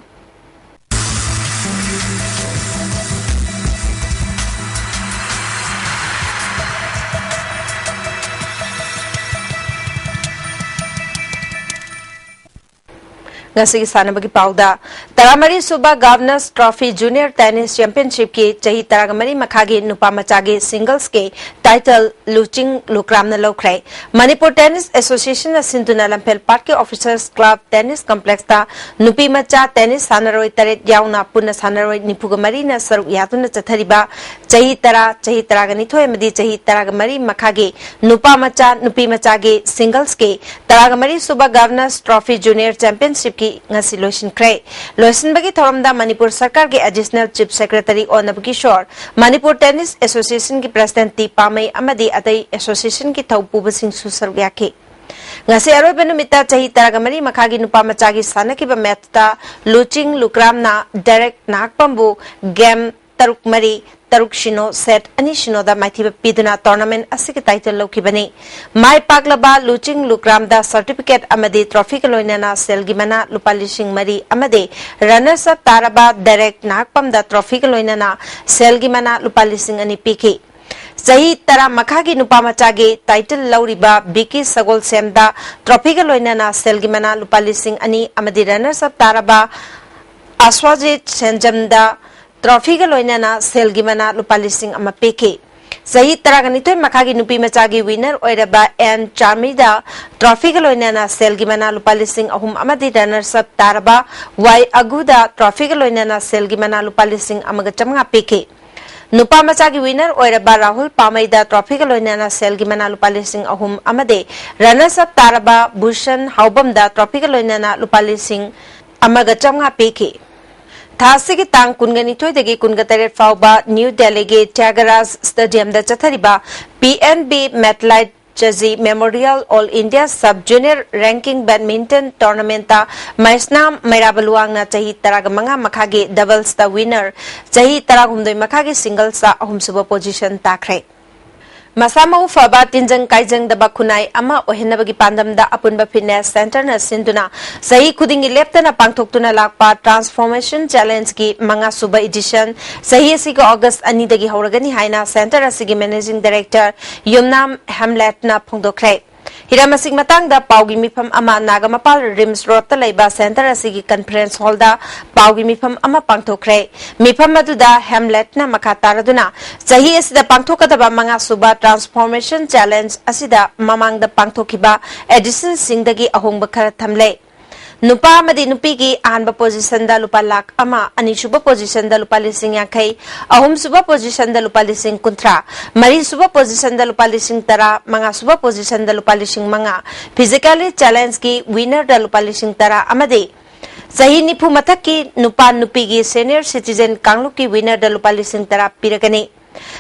ꯉꯁꯤꯒꯤ ꯁꯥꯟꯅꯕꯒꯤ ꯄꯥꯎꯗ, ꯇꯔꯥꯃꯔꯤ ꯁꯨꯕ Governors Trophy Junior Tennis Championshipꯀꯤ ꯆꯍꯤ ꯇꯔꯥꯒ ꯃꯔꯤ ꯃꯈꯥꯒꯤ ꯅꯨꯄꯥ ꯃꯆꯥꯒꯤ singlesꯀꯤ title ꯂꯨꯆꯤꯡ ꯂꯨꯀ꯭ꯔꯥꯝꯅ ꯂꯧꯈ꯭ꯔꯦ꯫ ꯃꯅꯤꯄꯨꯔ Tennis Associationꯅ ꯁꯤꯟꯗꯨꯅ ꯂꯝꯐꯦꯜ ꯄꯥꯠꯀꯤ Officers Club Tennis Complexꯇ ꯅꯨꯄꯤ ꯃꯆꯥ tennis ꯁꯥꯟꯅꯔꯣꯏ ꯇꯔꯦꯠ ꯌꯥꯎꯅ ꯄꯨꯟꯅ ꯁꯥꯟꯅꯔꯣꯏ ꯅꯤꯐꯨꯒ ꯃꯔꯤꯅ ꯁꯔꯨꯛ ꯌꯥꯗꯨꯅ ꯆꯠꯊꯔꯤꯕ ꯆꯍꯤ ꯇꯔꯥ, ꯆꯍꯤ ꯇꯔꯥꯒ ꯅꯤꯊꯣꯏ ꯑꯃꯗꯤ ꯆꯍꯤ ꯇꯔꯥꯒ ꯃꯔꯤ ꯃꯈꯥꯒꯤ ꯅꯨꯄꯥ ꯃꯆꯥ, ꯅꯨꯄꯤ ꯃꯆꯥꯒꯤ singlesꯀꯤ ꯇꯔꯥꯒ ꯃꯔꯤ ꯁꯨꯕ Governors Trophy Junior Championshipꯀꯤ ꯉꯁꯤ ꯂꯣꯏꯁꯤꯟꯈ꯭ꯔꯦ꯫ ꯂꯣꯏꯁꯤꯟꯕꯒꯤ ꯊꯧꯔꯝꯗ ꯃꯅꯤꯄꯨꯔ ꯁꯔꯀꯥꯔꯒꯤ Additional Chief Secretary ꯑꯣꯅꯕ ꯀꯤꯁꯣꯔ, ꯃꯅꯤꯄꯨꯔ Tennis Associationꯒꯤ President ꯇꯤ ꯄꯥꯃꯩ ꯑꯃꯗꯤ ꯑꯇꯩ associationꯒꯤ ꯊꯧ ꯄꯨꯕꯁꯤꯡꯁꯨ ꯁꯔꯨꯛ ꯌꯥꯈꯤ꯫ ꯉꯁꯤ ꯑꯔꯣꯏꯕ ꯅꯨꯃꯤꯠꯇ ꯆꯍꯤ ꯇꯔꯥꯒ ꯃꯔꯤ ꯃꯈꯥꯒꯤ ꯅꯨꯄꯥ ꯃꯆꯥꯒꯤ ꯁꯥꯟꯅꯈꯤꯕ matchꯇ ꯂꯨꯆꯤꯡ ꯂꯨꯀ꯭ꯔꯥꯝꯅ ꯗꯦꯔꯦꯛ ꯅꯥꯍꯛꯄꯝꯕꯨ game ꯇꯔꯨꯛ ꯃꯔꯤ, ꯇꯔꯨꯛ ꯁꯤꯅꯣ, set ꯑꯅꯤ ꯁꯤꯅꯣꯗ ꯃꯥꯏꯊꯤꯕ ꯄꯤꯗꯨꯅ tournament ꯑꯁꯤꯒꯤ title ꯂꯧꯈꯤꯕꯅꯤ꯫ ꯃꯥꯏ ꯄꯥꯛꯂꯕ ꯂꯨꯆꯤꯡ ꯂꯨꯀ꯭ꯔꯥꯝꯗ certificate ꯑꯃꯗꯤ trophyꯒ ꯂꯣꯏꯅꯅ ꯁꯦꯜꯒꯤ ꯃꯅꯥ ꯂꯨꯄꯥ ꯂꯤꯁꯤꯡ ꯃꯔꯤ ꯑꯃꯗꯤ runners up ꯇꯥꯔꯕ ꯗꯦꯔꯦꯛ ꯅꯥꯍꯛꯄꯝꯗ trophyꯒ ꯂꯣꯏꯅꯅ ꯁꯦꯜꯒꯤ ꯃꯅꯥ ꯂꯨꯄꯥ ꯂꯤꯁꯤꯡ ꯑꯅꯤ ꯄꯤꯈꯤ꯫ ꯆꯍꯤ ꯇꯔꯥ ꯃꯈꯥꯒꯤ ꯅꯨꯄꯥ ꯃꯆꯥꯒꯤ title ꯂꯧꯔꯤꯕ ꯕꯤꯀꯤ ꯁꯒꯣꯜꯁꯦꯝꯗ trophyꯒ ꯂꯣꯏꯅꯅ ꯁꯦꯜꯒꯤ ꯃꯅꯥ ꯂꯨꯄꯥ ꯂꯤꯁꯤꯡ ꯑꯅꯤ ꯑꯃꯗꯤ runners up ꯇꯥꯔꯕ ꯑꯁ꯭ꯋꯥꯖꯤꯠ ꯁꯦꯟꯖꯝꯗ trophyꯒ ꯂꯣꯏꯅꯅ ꯁꯦꯜꯒꯤ ꯃꯅꯥ ꯂꯨꯄꯥ ꯂꯤꯁꯤꯡ ꯑꯃ ꯄꯤꯈꯤ꯫ ꯆꯍꯤ ꯇꯔꯥꯒ ꯅꯤꯊꯣꯏ ꯃꯈꯥꯒꯤ ꯅꯨꯄꯤ ꯃꯆꯥꯒꯤ winner ꯑꯣꯏꯔꯕ ꯑꯦꯟ ꯆꯥꯔꯃꯤꯗ trophyꯒ ꯂꯣꯏꯅꯅ ꯁꯦꯜꯒꯤ ꯃꯅꯥ ꯂꯨꯄꯥ ꯂꯤꯁꯤꯡ ꯑꯍꯨꯝ ꯑꯃꯗꯤ runners up ꯇꯥꯔꯕ ꯋꯥꯏ ꯑꯒꯨꯗ trophyꯒ ꯂꯣꯏꯅꯅ ꯁꯦꯜꯒꯤ ꯃꯅꯥ ꯂꯨꯄꯥ ꯂꯤꯁꯤꯡ ꯑꯃꯒ ꯆꯥꯃꯉꯥ ꯄꯤꯈꯤ꯫ ꯅꯨꯄꯥ ꯃꯆꯥꯒꯤ winner ꯑꯣꯏꯔꯕ ꯔꯥꯍꯨꯜ ꯄꯥꯃꯩꯗ trophyꯒ ꯂꯣꯏꯅꯅ ꯁꯦꯜꯒꯤ ꯃꯅꯥ ꯂꯨꯄꯥ ꯂꯤꯁꯤꯡ ꯑꯍꯨꯝ ꯑꯃꯗꯤ runners up ꯇꯥꯔꯕ ꯚꯨꯁꯟ ꯍꯥꯎꯕꯝꯗ trophyꯒ ꯂꯣꯏꯅꯅ ꯂꯨꯄꯥ ꯂꯤꯁꯤꯡ ꯑꯃꯒ ꯆꯥꯃꯉꯥ ꯄꯤꯈꯤ꯫ ꯊꯥ ꯑꯁꯤꯒꯤ ꯇꯥꯡ ꯀꯨꯟꯒ ꯅꯤꯊꯣꯏꯗꯒꯤ ꯀꯨꯟꯒ ꯇꯔꯦꯠ ꯐꯥꯎꯕ ꯅ꯭ꯌꯨ ꯗꯦꯜꯂꯤꯒꯤ ꯇ꯭ꯌꯥꯒꯔꯥꯖ Stadiumꯗ ꯆꯠꯊꯔꯤꯕ P N B Metlight Chazi Memorial All India Sub Junior Ranking Badminton Tournamentꯇ ꯃꯩꯁꯅꯥꯝ ꯃꯩꯔꯥꯕ ꯂꯨꯋꯥꯡꯅ ꯆꯍꯤ ꯇꯔꯥꯒ ꯃꯉꯥ ꯃꯈꯥꯒꯤ doublesꯇ winner, ꯆꯍꯤ ꯇꯔꯥꯍꯨꯝꯗꯣꯏ ꯃꯈꯥꯒꯤ singlesꯇ ꯑꯍꯨꯝꯁꯨꯕ position ꯇꯥꯈ꯭ꯔꯦ꯫ ꯃꯁꯥ ꯃꯎ ꯐꯕ, ꯇꯤꯟꯖꯪ ꯀꯥꯏꯖꯪꯗꯕ ꯈꯨꯟꯅꯥꯏ ꯑꯃ ꯑꯣꯏꯍꯟꯅꯕꯒꯤ ꯄꯥꯟꯗꯝꯗ ꯑꯄꯨꯟꯕ fitness centreꯅ ꯁꯤꯟꯗꯨꯅ ꯆꯍꯤ ꯈꯨꯗꯤꯡꯒꯤ ꯂꯦꯞꯇꯅ ꯄꯥꯡꯊꯣꯛꯇꯨꯅ ꯂꯥꯛꯄ Transformation Challengeꯒꯤ ꯃꯉꯥꯁꯨꯕ edition ꯆꯍꯤ ꯑꯁꯤꯒꯤ August ꯑꯅꯤꯗꯒꯤ ꯍꯧꯔꯒꯅꯤ ꯍꯥꯏꯅ centre ꯑꯁꯤꯒꯤ managing director ꯌꯨꯝꯅꯥꯝ ꯍꯦꯝꯂꯦꯠꯅ ꯐꯣꯡꯗꯣꯛꯈ꯭ꯔꯦ꯫ ꯍꯤꯔꯝ ꯑꯁꯤꯒꯤ ꯃꯇꯥꯡꯗ ꯄꯥꯎꯒꯤ ꯃꯤꯐꯝ ꯑꯃ ꯅꯥꯒꯥꯃꯄꯥꯜ ꯔꯤꯝꯁ ꯔꯣꯗꯇ ꯂꯩꯕ ꯁꯦꯟꯇꯔ ꯑꯁꯤꯒꯤ ꯀꯟꯐꯔꯦꯟꯁ ꯍꯣꯜꯗ ꯄꯥꯎꯒꯤ ꯃꯤꯐꯝ ꯑꯃ ꯄꯥꯡꯊꯣꯛꯈ꯭ꯔꯦ꯫ ꯃꯤꯐꯝ ꯑꯗꯨꯗ ꯍꯦꯝꯂꯦꯠꯅ ꯃꯈꯥ ꯇꯥꯔꯗꯨꯅ ꯆꯍꯤ ꯑꯁꯤꯗ ꯄꯥꯡꯊꯣꯛꯀꯗꯕ ꯃꯉꯥ ꯁꯨꯕ ꯇ꯭ꯔꯥꯟꯁꯐꯣꯔꯃꯦꯁꯟ ꯆꯦꯂꯦꯟꯖ ꯑꯁꯤꯗ ꯃꯃꯥꯡꯗ ꯄꯥꯡꯊꯣꯛꯈꯤꯕ ꯑꯦꯗꯤꯁꯟꯁꯤꯡꯗꯒꯤ ꯑꯍꯣꯡꯕ ꯈꯔ ꯊꯝꯂꯦ꯫ ꯅꯨꯄꯥ ꯑꯃꯗꯤ ꯅꯨꯄꯤꯒꯤ ꯑꯍꯥꯟꯕ ꯄꯣꯖꯤꯁꯟꯗ ꯂꯨꯄꯥ ꯂꯥꯈ ꯑꯃ, ꯑꯅꯤꯁꯨꯕ ꯄꯣꯖꯤꯁꯟꯗ ꯂꯨꯄꯥ ꯂꯤꯁꯤꯡ ꯌꯥꯡꯈꯩ, ꯑꯍꯨꯝꯁꯨꯕ ꯄꯣꯖꯤꯁꯟꯗ ꯂꯨꯄꯥ ꯂꯤꯁꯤꯡ ꯀꯨꯟꯊ꯭ꯔꯥ, ꯃꯔꯤꯁꯨꯕ ꯄꯣꯖꯤꯁꯟꯗ ꯂꯨꯄꯥ ꯂꯤꯁꯤꯡ ꯇꯔꯥ, ꯃꯉꯥꯁꯨꯕ ꯄꯣꯖꯤꯁꯟꯗ ꯂꯨꯄꯥ ꯂꯤꯁꯤꯡ ꯃꯉꯥ, ꯐꯤꯖꯤꯀꯦꯜꯂꯤ ꯆꯦꯂꯦꯟꯖꯀꯤ ꯋꯤꯅꯔꯗ ꯂꯨꯄꯥ ꯂꯤꯁꯤꯡ ꯇꯔꯥ ꯑꯃꯗꯤ ꯆꯍꯤ ꯅꯤꯐꯨ ꯃꯊꯛꯀꯤ ꯅꯨꯄꯥ ꯅꯨꯄꯤꯒꯤ ꯁꯦꯅꯤꯌꯔ ꯁꯤꯇꯤꯖꯦꯟ ꯀꯥꯡꯂꯨꯞꯀꯤ ꯋꯤꯅꯔꯗ ꯂꯨꯄꯥ ꯂꯤꯁꯤꯡ ꯇꯔꯥ ꯄꯤꯔꯒꯅꯤ꯫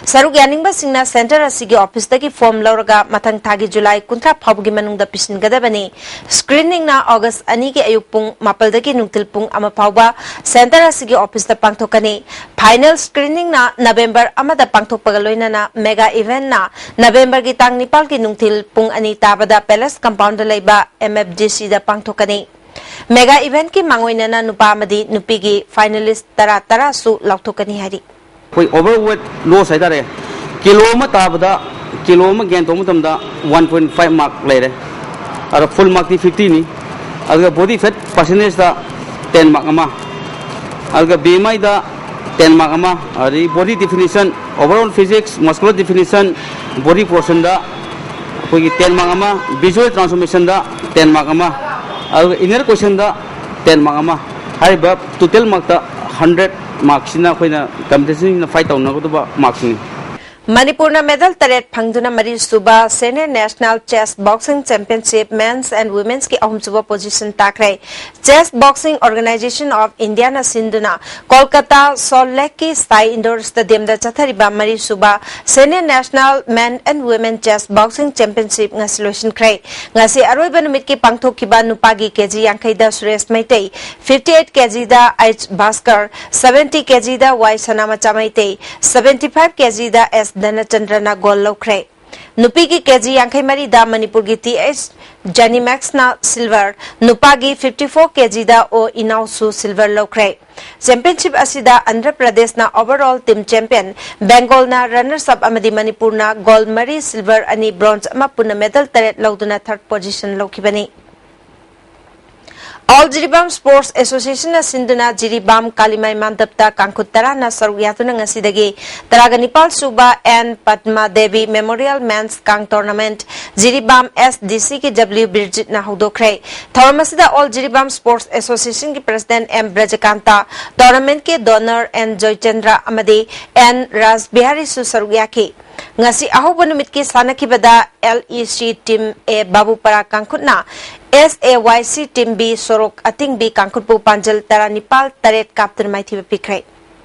ꯁꯔꯨꯛ ꯌꯥꯅꯤꯡꯕꯁꯤꯡꯅ ꯁꯦꯟꯇꯔ ꯑꯁꯤꯒꯤ ꯑꯣꯐꯤꯁꯇꯒꯤ ꯐꯣꯔꯝ ꯂꯧꯔꯒ ꯃꯊꯪ ꯊꯥꯒꯤ ꯖꯨꯂꯥꯏ ꯀꯨꯟꯊ꯭ꯔꯥ ꯐꯥꯎꯕꯒꯤ ꯃꯅꯨꯡꯗ ꯄꯤꯁꯤꯟꯒꯗꯕꯅꯤ꯫ ꯁ꯭ꯀ꯭ꯔꯤꯅꯤꯡꯅ ꯑꯣꯒꯁ ꯑꯅꯤꯒꯤ ꯑꯌꯨꯛ ꯄꯨꯡ ꯃꯥꯄꯜꯗꯒꯤ ꯅꯨꯡꯊꯤꯜ ꯄꯨꯡ ꯑꯃ ꯐꯥꯎꯕ ꯁꯦꯟꯇꯔ ꯑꯁꯤꯒꯤ ꯑꯣꯐꯤꯁꯇ ꯄꯥꯡꯊꯣꯛꯀꯅꯤ꯫ ꯐꯥꯏꯅꯦꯜ ꯁ꯭ꯀ꯭ꯔꯤꯅꯤꯡꯅ ꯅꯕꯦꯝꯕꯔ ꯑꯃꯗ ꯄꯥꯡꯊꯣꯛꯄꯒ ꯂꯣꯏꯅꯅ ꯃꯦꯒꯥ ꯏꯚꯦꯟꯠꯅ ꯅꯕꯦꯝꯕꯔꯒꯤ ꯇꯥꯡ ꯅꯤꯄꯥꯜꯒꯤ ꯅꯨꯡꯊꯤꯜ ꯄꯨꯡ ꯑꯅꯤ ꯇꯥꯕꯗ ꯄꯦꯂꯦꯁ ꯀꯝꯄꯥꯎꯟꯗ ꯂꯩꯕ ꯑꯦꯝ ꯑꯦꯐ ꯗꯤ ꯁꯤꯗ ꯄꯥꯡꯊꯣꯛꯀꯅꯤ꯫ ꯃꯦꯒꯥ ꯏꯚꯦꯟꯠꯀꯤ ꯃꯥꯡꯑꯣꯏꯅꯅ ꯅꯨꯄꯥ ꯑꯃꯗꯤ ꯅꯨꯄꯤꯒꯤ ꯐꯥꯏꯅꯦꯂꯤꯁ ꯇꯔꯥ ꯇꯔꯥꯁꯨ ꯂꯥꯎꯊꯣꯛꯀꯅꯤ ꯍꯥꯏꯔꯤ꯫ ꯑꯩꯈꯣꯏ ꯑꯣꯚꯔ ꯋꯦꯠ ꯂꯣꯁ ꯍꯥꯏꯇꯥꯔꯦ, ꯀꯤꯂꯣ ꯑꯃ ꯇꯥꯕꯗ, ꯀꯤꯂꯣ ꯑꯃ ꯒꯦꯟ ꯇꯧꯕ ꯃꯇꯝꯗ ꯋꯥꯟ ꯄꯣꯏꯟ ꯐꯥꯏꯚ ꯃꯥꯔꯛ ꯂꯩꯔꯦ꯫ ꯑꯗꯣ ꯐꯨꯜ ꯃꯥꯔꯛꯇꯤ ꯐꯤꯐꯇꯤꯅꯤ꯫ ꯑꯗꯨꯒ ꯕꯣꯗꯤ ꯐꯦꯠ ꯄꯥꯔꯁꯦꯟꯇꯦꯖꯇ ꯇꯦꯟ ꯃꯥꯔꯛ ꯑꯃ, ꯑꯗꯨꯒ ꯕꯤ ꯑꯦꯝ ꯑꯥꯏꯗ ꯇꯦꯟ ꯃꯥꯔꯛ ꯑꯃ, ꯑꯗꯩ body definition, overall physique, muscular definition, body ꯄꯣꯔꯁꯟꯗ ꯑꯩꯈꯣꯏꯒꯤ ꯇꯦꯟ ꯃꯥꯔꯛ ꯑꯃ, ꯚꯤꯖꯨꯋꯦꯜ ꯇ꯭ꯔꯥꯟꯁꯐꯣꯔꯃꯦꯁꯟꯗ ꯇꯦꯟ ꯃꯥꯔꯛ ꯑꯃ, ꯑꯗꯨꯒ ꯏꯟꯅꯔ ꯀꯣꯏꯁꯟꯗ ꯇꯦꯟ ꯃꯥꯔꯛ ꯑꯃ꯫ ꯍꯥꯏꯔꯤꯕ ꯇꯣꯇꯦꯜ ꯃꯥꯔꯛꯇ ꯍꯟꯗ꯭ꯔꯦꯠ ꯃꯥꯔꯛꯁꯤꯅ ꯑꯩꯈꯣꯏꯅ ꯀꯝꯄꯤꯇꯤꯁꯟꯁꯤꯡꯅ ꯐꯥꯏꯠ ꯇꯧꯅꯒꯗꯕ ꯃꯥꯔꯛꯁꯤꯡꯅꯤ꯫ ꯃꯅꯤꯄꯨꯔꯅ ꯃꯦꯗꯜ ꯇꯔꯦꯠ ꯐꯪꯗꯨꯅ ꯃꯔꯤꯁꯨꯕ senior national chess boxing championship men's and ꯋꯨꯃꯦꯟꯁꯀꯤ ꯑꯍꯨꯝꯁꯨꯕ ꯄꯣꯖꯤꯁꯟ ꯇꯥꯈ꯭ꯔꯦ꯫ ꯆꯦꯁ ꯕꯣꯛꯁꯤꯡ ꯑꯣꯔꯒꯅꯥꯏꯖꯦꯁꯟ ꯑꯣꯐ ꯏꯟꯗꯤꯌꯥꯅ ꯁꯤꯟꯗꯨꯅ ꯀꯣꯜꯀꯇꯥ ꯁꯣꯜ ꯂꯦꯛꯀꯤ ꯁꯥꯏ ꯏꯟꯗꯣꯔ ꯁ꯭ꯇꯦꯗꯤꯌꯝꯗ ꯆꯠꯊꯔꯤꯕ ꯃꯔꯤꯁꯨꯕ senior national men and women chess boxing championship ꯉꯁꯤ ꯂꯣꯏꯁꯤꯟꯈ꯭ꯔꯦ꯫ ꯉꯁꯤ ꯑꯔꯣꯏꯕ ꯅꯨꯃꯤꯠꯀꯤ ꯄꯥꯡꯊꯣꯛꯈꯤꯕ ꯅꯨꯄꯥꯒꯤ ꯀꯦꯖꯤ ꯌꯥꯡꯈꯩꯗ ꯁꯨꯔꯦꯁ ꯃꯩꯇꯩ, ꯐꯤꯐꯇꯤ ꯑꯩꯠ ꯀꯦꯖꯤꯗ ꯑꯩꯆ ꯚꯥꯁꯀꯔ, ꯁꯚꯦꯟꯇꯤ ꯀꯦꯖꯤꯗ Y Sanamacha Meitei, seventy five ꯀꯦꯖꯤꯗ ꯑꯦꯁ ꯙꯅꯆꯟꯗ꯭ꯔꯅ ꯒꯣꯜ ꯂꯧꯈ꯭ꯔꯦ꯫ ꯅꯨꯄꯤꯒꯤ ꯀꯦꯖꯤ ꯌꯥꯡꯈꯩ ꯃꯔꯤꯗ ꯃꯅꯤꯄꯨꯔꯒꯤ ꯇꯤ ꯑꯩꯆ ꯖꯦꯅꯤꯃꯦꯛꯁꯅ ꯁꯤꯜꯚꯔ, ꯅꯨꯄꯥꯒꯤ ꯐꯤꯐꯇꯤ ꯐꯣꯔ ꯀꯦꯖꯤꯗ ꯑꯣ ꯏꯅꯥꯎꯁꯨ ꯁꯤꯜꯚꯔ ꯂꯧꯈ꯭ꯔꯦ꯫ ꯆꯦꯝꯄꯤꯌꯟꯁꯤꯞ ꯑꯁꯤꯗ Andhra ꯄ꯭ꯔꯗꯦꯁꯅ overall team champion, ꯕꯦꯡꯒꯣꯜꯅ runners up ꯑꯃꯗꯤ ꯃꯅꯤꯄꯨꯔꯅ ꯒꯣꯜ ꯃꯔꯤ, ꯁꯤꯜꯚꯔ ꯑꯅꯤ, ꯕ꯭ꯔꯣꯟꯖ ꯑꯃ, ꯄꯨꯟꯅ ꯃꯦꯗꯜ ꯇꯔꯦꯠ ꯂꯧꯗꯨꯅ ꯊꯥꯔꯗ ꯄꯣꯖꯤꯁꯟ ꯂꯧꯈꯤꯕꯅꯤ꯫ ꯑꯣꯜ ꯖꯤꯔꯤꯕꯥꯝ ꯁ꯭ꯄꯣꯔꯠꯁ ꯑꯦꯁꯣꯁꯤꯌꯦꯁꯟꯅ ꯁꯤꯟꯗꯨꯅ ꯖꯤꯔꯤꯕꯥꯝ ꯀꯥꯂꯤꯃꯥꯏ ꯃꯥꯟꯗꯞꯇ ꯀꯥꯡꯈꯨꯠ ꯇꯔꯥꯅ ꯁꯔꯨꯛ ꯌꯥꯗꯨꯅ ꯉꯁꯤꯗꯒꯤ ꯇꯔꯥꯒ ꯅꯤꯄꯥꯜ ꯁꯨꯕ ꯑꯦꯟ ꯄꯗꯃꯥ ꯗꯦꯕꯤ ꯃꯦꯃꯣꯔꯤꯌꯦꯜ ꯃꯦꯟꯁ ꯀꯥꯡ ꯇꯣꯔꯅꯥꯃꯦꯟꯠ ꯖꯤꯔꯤꯕꯥꯝ ꯑꯦꯁ ꯗꯤ ꯁꯤꯒꯤ ꯗꯕ꯭ꯂꯤꯎ ꯕꯤꯔꯖꯤꯠꯅ ꯍꯧꯗꯣꯛꯈ꯭ꯔꯦ꯫ ꯊꯧꯔꯝ ꯑꯁꯤꯗ ꯑꯣꯜ ꯖꯤꯔꯤꯕꯥꯝ ꯁ꯭ꯄꯣꯔꯠꯁ ꯑꯦꯁꯣꯁꯤꯌꯦꯁꯟꯒꯤ ꯄ꯭ꯔꯁꯤꯗꯦꯟꯠ ꯑꯦꯝ ꯕ꯭ꯔꯖꯀꯥꯟꯇ, ꯇꯣꯔꯅꯥꯃꯦꯟꯠꯀꯤ ꯗꯣꯅꯔ ꯑꯦꯟ ꯖꯣꯏꯆꯟꯗ꯭ꯔ ꯑꯃꯗꯤ ꯑꯦꯟ ꯔꯥꯖꯕꯤꯍꯥꯔꯤꯁꯨ ꯁꯔꯨꯛ ꯌꯥꯈꯤ꯫ ꯉꯁꯤ ꯑꯍꯧꯕ ꯅꯨꯃꯤꯠꯀꯤ ꯁꯥꯟꯅꯈꯤꯕꯗ L E C team A ꯕꯥꯕꯨꯄꯥꯔꯥ ꯀꯥꯡꯈꯨꯠꯅ S A Y C team B ꯁꯣꯔꯣꯛ ꯑꯇꯤꯡꯕꯤ ꯀꯥꯡꯈꯨꯠꯄꯨ ꯄꯥꯟꯖꯜ ꯇꯔꯥꯅꯤꯄꯥꯜ ꯇꯔꯦꯠ ꯀꯥꯞꯇꯨꯅ ꯃꯥꯏꯊꯤꯕ ꯄꯤꯈ꯭ꯔꯦ꯫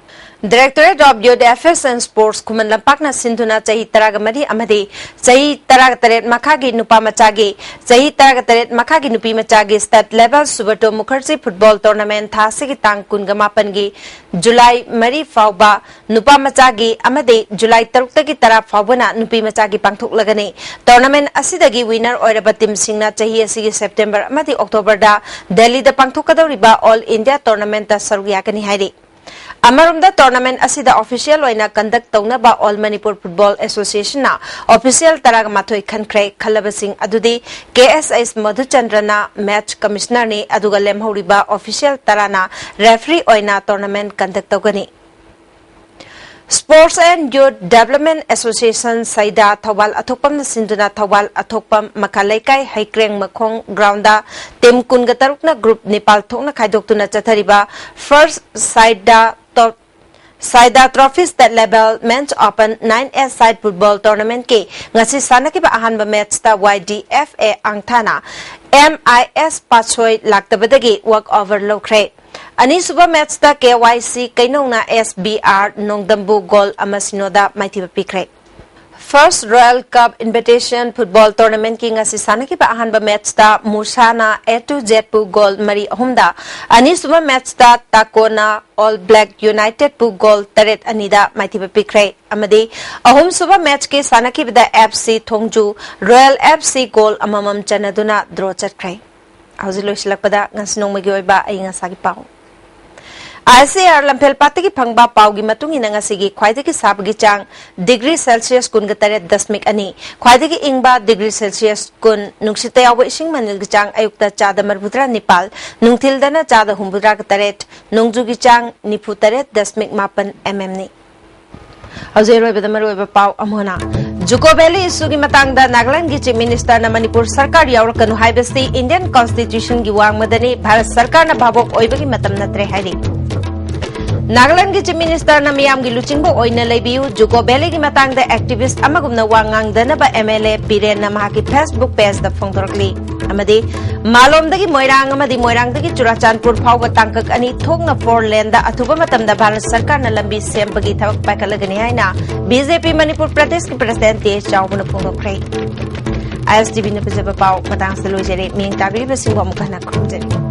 Directorate of Youth Affairs and Sports ꯈꯨꯃꯟ ꯂꯝꯄꯥꯛꯅ ꯁꯤꯟꯗꯨꯅ ꯆꯍꯤ ꯇꯔꯥꯒ ꯃꯔꯤ ꯑꯃꯗꯤ ꯆꯍꯤ ꯇꯔꯥꯒ ꯇꯔꯦꯠ ꯃꯈꯥꯒꯤ ꯅꯨꯄꯥ ꯃꯆꯥꯒꯤ, ꯆꯍꯤ ꯇꯔꯥꯒ ꯇꯔꯦꯠ ꯃꯈꯥꯒꯤ ꯅꯨꯄꯤ ꯃꯆꯥꯒꯤ state level ꯁꯨꯕ꯭ꯔꯇꯣ Mukherjee football tournament ꯊꯥ ꯑꯁꯤꯒꯤ ꯇꯥꯡ ꯀꯨꯟꯒ ꯃꯥꯄꯟꯒꯤ ꯖꯨꯂꯥꯏ ꯃꯔꯤ ꯐꯥꯎꯕ ꯅꯨꯄꯥ ꯃꯆꯥꯒꯤ ꯑꯃꯗꯤ ꯖꯨꯂꯥꯏ ꯇꯔꯨꯛꯇꯒꯤ ꯇꯔꯥ ꯐꯥꯎꯕꯅ ꯅꯨꯄꯤ ꯃꯆꯥꯒꯤ ꯄꯥꯡꯊꯣꯛꯂꯒꯅꯤ꯫ ꯇꯣꯔꯅꯥꯃꯦꯟꯠ ꯑꯁꯤꯗꯒꯤ ꯋꯤꯅꯔ ꯑꯣꯏꯔꯕ ꯇꯤꯝꯁꯤꯡꯅ ꯆꯍꯤ ꯑꯁꯤꯒꯤ ꯁꯦꯞꯇꯦꯝꯕꯔ ꯑꯃꯗꯤ ꯑꯣꯛꯇꯣꯕꯔꯗ ꯗꯦꯜꯂꯤꯗ ꯄꯥꯡꯊꯣꯛꯀꯗꯧꯔꯤꯕ ꯑꯣꯜ ꯏꯟꯗꯤꯌꯥ ꯇꯣꯔꯅꯥꯃꯦꯟꯠꯇ ꯁꯔꯨꯛ ꯌꯥꯒꯅꯤ ꯍꯥꯏꯔꯤ꯫ ꯑꯃꯔꯣꯝꯗ ꯇꯣꯔꯅꯥꯃꯦꯟꯠ ꯑꯁꯤꯗ ꯑꯣꯐꯤꯁꯤꯌꯦꯜ ꯑꯣꯏꯅ ꯀꯟꯗꯛ ꯇꯧꯅꯕ ꯑꯣꯜ ꯃꯅꯤꯄꯨꯔ ꯐꯨꯠꯕꯣꯜ ꯑꯦꯁꯣꯁꯤꯌꯦꯁꯟꯅ ꯑꯣꯐꯤꯁꯤꯌꯦꯜ ꯇꯔꯥꯒ ꯃꯥꯊꯣꯏ ꯈꯟꯈ꯭ꯔꯦ꯫ ꯈꯜꯂꯕꯁꯤꯡ ꯑꯗꯨꯗꯤ ꯀꯦ ꯑꯦꯁ ꯑꯩꯆ ꯃꯙꯨꯆꯟꯗ꯭ꯔꯅ ꯃꯦꯠꯆ ꯀꯃꯤꯁꯅꯔꯅꯤ, ꯑꯗꯨꯒ ꯂꯦꯝꯍꯧꯔꯤꯕ ꯑꯣꯐꯤꯁꯤꯌꯦꯜ ꯇꯔꯥꯅ ꯔꯦꯐ꯭ꯔꯤ ꯑꯣꯏꯅ ꯇꯣꯔꯅꯥꯃꯦꯟꯠ ꯀꯟꯗꯛ ꯇꯧꯒꯅꯤ꯫ Sports and Youth Development Association ꯁꯩꯗꯥ ꯊꯧꯕꯥꯜ ꯑꯊꯣꯛꯄꯝꯅ ꯁꯤꯟꯗꯨꯅ ꯊꯧꯕꯥꯜ ꯑꯊꯣꯛꯄꯝ ꯃꯈꯥ ꯂꯩꯀꯥꯏ ꯍꯩꯀ꯭ꯔꯦꯡ ꯃꯈꯣꯡ ꯒ꯭ꯔꯥꯎꯟꯗ ꯇꯤꯝ ꯀꯨꯟꯒ ꯇꯔꯨꯛꯅ ꯒ꯭ꯔꯨꯞ ꯅꯤꯄꯥꯜ ꯊꯣꯛꯅ ꯈꯥꯏꯗꯣꯛꯇꯨꯅ ꯆꯠꯊꯔꯤꯕ ꯐꯥꯔꯁ ꯁꯥꯏꯗꯥ ꯇꯣꯞ ꯁꯥꯏꯗꯥ trophy state level men's open nine A side football ꯇꯣꯔꯅꯥꯃꯦꯟꯠꯀꯤ ꯉꯁꯤ ꯁꯥꯟꯅꯈꯤꯕ ꯑꯍꯥꯟꯕ ꯃꯦꯠꯆꯇ ꯋꯥꯏ ꯗꯤ ꯑꯦꯐ ꯑꯦ ꯑꯥꯡꯊꯥꯅ ꯑꯦꯝ ꯑꯥꯏ ꯑꯦꯁ ꯄꯥꯠꯁꯣꯏ ꯂꯥꯛꯇꯕꯗꯒꯤ ꯋꯥꯛ ꯑꯣꯚꯔ ꯂꯧꯈ꯭ꯔꯦ꯫ ꯑꯅꯤꯁꯨꯕ ꯃꯦꯠꯆꯇ ꯀꯦ ꯋꯥꯏ ꯁꯤ ꯀꯩꯅꯧꯅ ꯑꯦꯁ ꯕꯤ ꯑꯥꯔ ꯅꯣꯡꯗꯝꯕꯨ ꯒꯣꯜ ꯑꯃ ꯁꯤꯅꯣꯗ ꯃꯥꯏꯊꯤꯕ ꯄꯤꯈ꯭ꯔꯦ꯫ First Royal Cup Invitation Football Tournamentꯀꯤ ꯉꯁꯤ ꯁꯥꯟꯅꯈꯤꯕ ꯑꯍꯥꯟꯕ ꯃꯦꯠꯆꯇ ꯃꯨꯁꯥꯅ A to Zꯄꯨ ꯒꯣꯜ ꯃꯔꯤ ꯑꯍꯨꯝꯗ, ꯑꯅꯤꯁꯨꯕ ꯃꯦꯠꯆꯇ ꯇꯥꯀꯣꯅ All Black Unitedꯄꯨ ꯒꯣꯜ ꯇꯔꯦꯠ ꯑꯅꯤꯗ ꯃꯥꯏꯊꯤꯕ ꯄꯤꯈ꯭ꯔꯦ ꯑꯃꯗꯤ ꯑꯍꯨꯝꯁꯨꯕ ꯃꯦꯠꯆꯀꯤ ꯁꯥꯟꯅꯈꯤꯕꯗ F C Thongju Royal F C goal ꯑꯃꯃꯝ ꯆꯟꯅꯗꯨꯅ ꯗ꯭ꯔꯣ ꯆꯠꯈ꯭ꯔꯦ꯫ ꯍꯧꯖꯤꯛ ꯂꯣꯏꯁꯤꯜꯂꯛꯄꯗ ꯉꯁꯤ ꯅꯣꯡꯃꯒꯤ ꯑꯣꯏꯕ ꯑꯏꯪ ꯑꯁꯥꯒꯤ ꯄꯥꯎ꯫ ICAR ꯂꯝꯐꯦꯜ ꯄꯥꯠꯇꯒꯤ ꯐꯪꯕ ꯄꯥꯎꯒꯤ ꯃꯇꯨꯡ ꯏꯟꯅ ꯉꯁꯤꯒꯤ ꯈ꯭ꯋꯥꯏꯗꯒꯤ ꯁꯥꯕꯒꯤ ꯆꯥꯡ ꯗꯤꯒ꯭ꯔꯤ ꯁꯦꯜꯁꯤꯌꯁ ꯀꯨꯟꯒ ꯇꯔꯦꯠ ꯗꯁꯃꯤꯛ ꯑꯅꯤ, ꯈ꯭ꯋꯥꯏꯗꯒꯤ ꯏꯪꯕ ꯗꯤꯒ꯭ꯔꯤ ꯁꯦꯜꯁꯤꯌꯁ ꯀꯨꯟ, ꯅꯨꯡꯁꯤꯠꯇ ꯌꯥꯎꯕ ꯏꯁꯤꯡ ꯃꯅꯤꯜꯒꯤ ꯆꯥꯡ ꯑꯌꯨꯛꯇ ꯆꯥꯗ ꯃꯔꯤꯐꯨꯇꯔꯥ ꯅꯤꯄꯥꯜ, ꯅꯨꯡꯊꯤꯜꯗꯅ ꯆꯥꯗ ꯍꯨꯝꯐꯨꯇꯔꯥꯒ ꯇꯔꯦꯠ, ꯅꯣꯡꯖꯨꯒꯤ ꯆꯥꯡ ꯅꯤꯐꯨ ꯇꯔꯦꯠ ꯗꯁꯃꯤꯛ ꯃꯥꯄꯟ mmꯅꯤ꯫ ꯍꯧꯖꯤꯛ ꯑꯔꯣꯏꯕꯗ ꯃꯔꯨꯑꯣꯏꯕ ꯄꯥꯎ ꯑꯃꯨꯛ ꯍꯟꯅ꯫ ꯖꯨꯀꯣ ꯚꯦꯂꯤ ꯏꯁꯨꯒꯤ ꯃꯇꯥꯡꯗ ꯅꯥꯒꯥꯂꯦꯟꯗꯒꯤ ꯆꯤꯐ ꯃꯤꯅꯤꯁꯇꯔꯅ ꯃꯅꯤꯄꯨꯔ ꯁꯔꯀꯥꯔ ꯌꯥꯎꯔꯛꯀꯅꯨ ꯍꯥꯏꯕꯁꯤ ꯏꯟꯗꯤꯌꯟ ꯀꯣꯟꯁꯇꯤꯇ꯭ꯌꯨꯁꯟꯒꯤ ꯋꯥꯡꯃꯗꯅꯤ, ꯚꯥꯔꯠ ꯁꯔꯀꯥꯔꯅ ꯚꯥꯕꯣꯛ ꯑꯣꯏꯕꯒꯤ ꯃꯇꯝ ꯅꯠꯇ꯭ꯔꯦ ꯍꯥꯏꯔꯤ꯫ ꯅꯥꯒꯥꯂꯦꯟꯗꯒꯤ ꯆꯤꯐ ꯃꯤꯅꯤꯁꯇꯔꯅ ꯃꯤꯌꯥꯝꯒꯤ ꯂꯨꯆꯤꯡꯕ ꯑꯣꯏꯅ ꯂꯩꯕꯤꯌꯨ, ꯖꯨꯀꯣ ꯚꯦꯂꯤꯒꯤ ꯃꯇꯥꯡꯗ ꯑꯦꯛꯇꯤꯚꯤꯁ ꯑꯃꯒꯨꯝꯅ ꯋꯥ ꯉꯥꯡꯗꯅꯕ MLA ꯕꯤꯔꯦꯟꯅ ꯃꯍꯥꯛꯀꯤ Facebook pageꯇ ꯐꯣꯡꯗꯣꯔꯛꯂꯤ꯫ ꯑꯃꯗꯤ ꯃꯥꯂꯣꯝꯗꯒꯤ ꯃꯣꯏꯔꯥꯡ ꯑꯃꯗꯤ ꯃꯣꯏꯔꯥꯡꯗꯒꯤ ꯆꯨꯔꯥꯆꯥꯟꯄꯨꯔ ꯐꯥꯎꯕ ꯇꯥꯡꯀꯛ ꯑꯅꯤ ꯊꯣꯛꯅ four laneꯗ ꯑꯊꯨꯕ ꯃꯇꯝꯗ ꯚꯥꯔꯠ ꯁꯔꯀꯥꯔꯅ ꯂꯝꯕꯤ ꯁꯦꯝꯕꯒꯤ ꯊꯕꯛ ꯄꯥꯏꯈꯠꯂꯒꯅꯤ ꯍꯥꯏꯅ BJP ꯃꯅꯤꯄꯨꯔ ꯄ꯭ꯔꯗꯦꯁꯀꯤ ꯄ꯭ꯔꯁꯤꯗꯦꯟ ꯇꯤ ꯑꯦꯁ ꯆꯥꯎꯕꯅ ꯐꯣꯡꯗꯣꯛꯈ꯭ꯔꯦ꯫ ISTVꯅ ꯄꯤꯖꯕ ꯄꯥꯎ ꯃꯇꯥꯡꯁꯤꯗ ꯂꯣꯏꯖꯔꯦ꯫ ꯃꯤꯠꯌꯦꯡ ꯇꯥꯕꯤꯔꯤꯕꯁꯤꯡꯕꯨ ꯑꯃꯨꯛ ꯍꯟꯅ ꯈꯨꯔꯨꯝꯖꯔꯤ꯫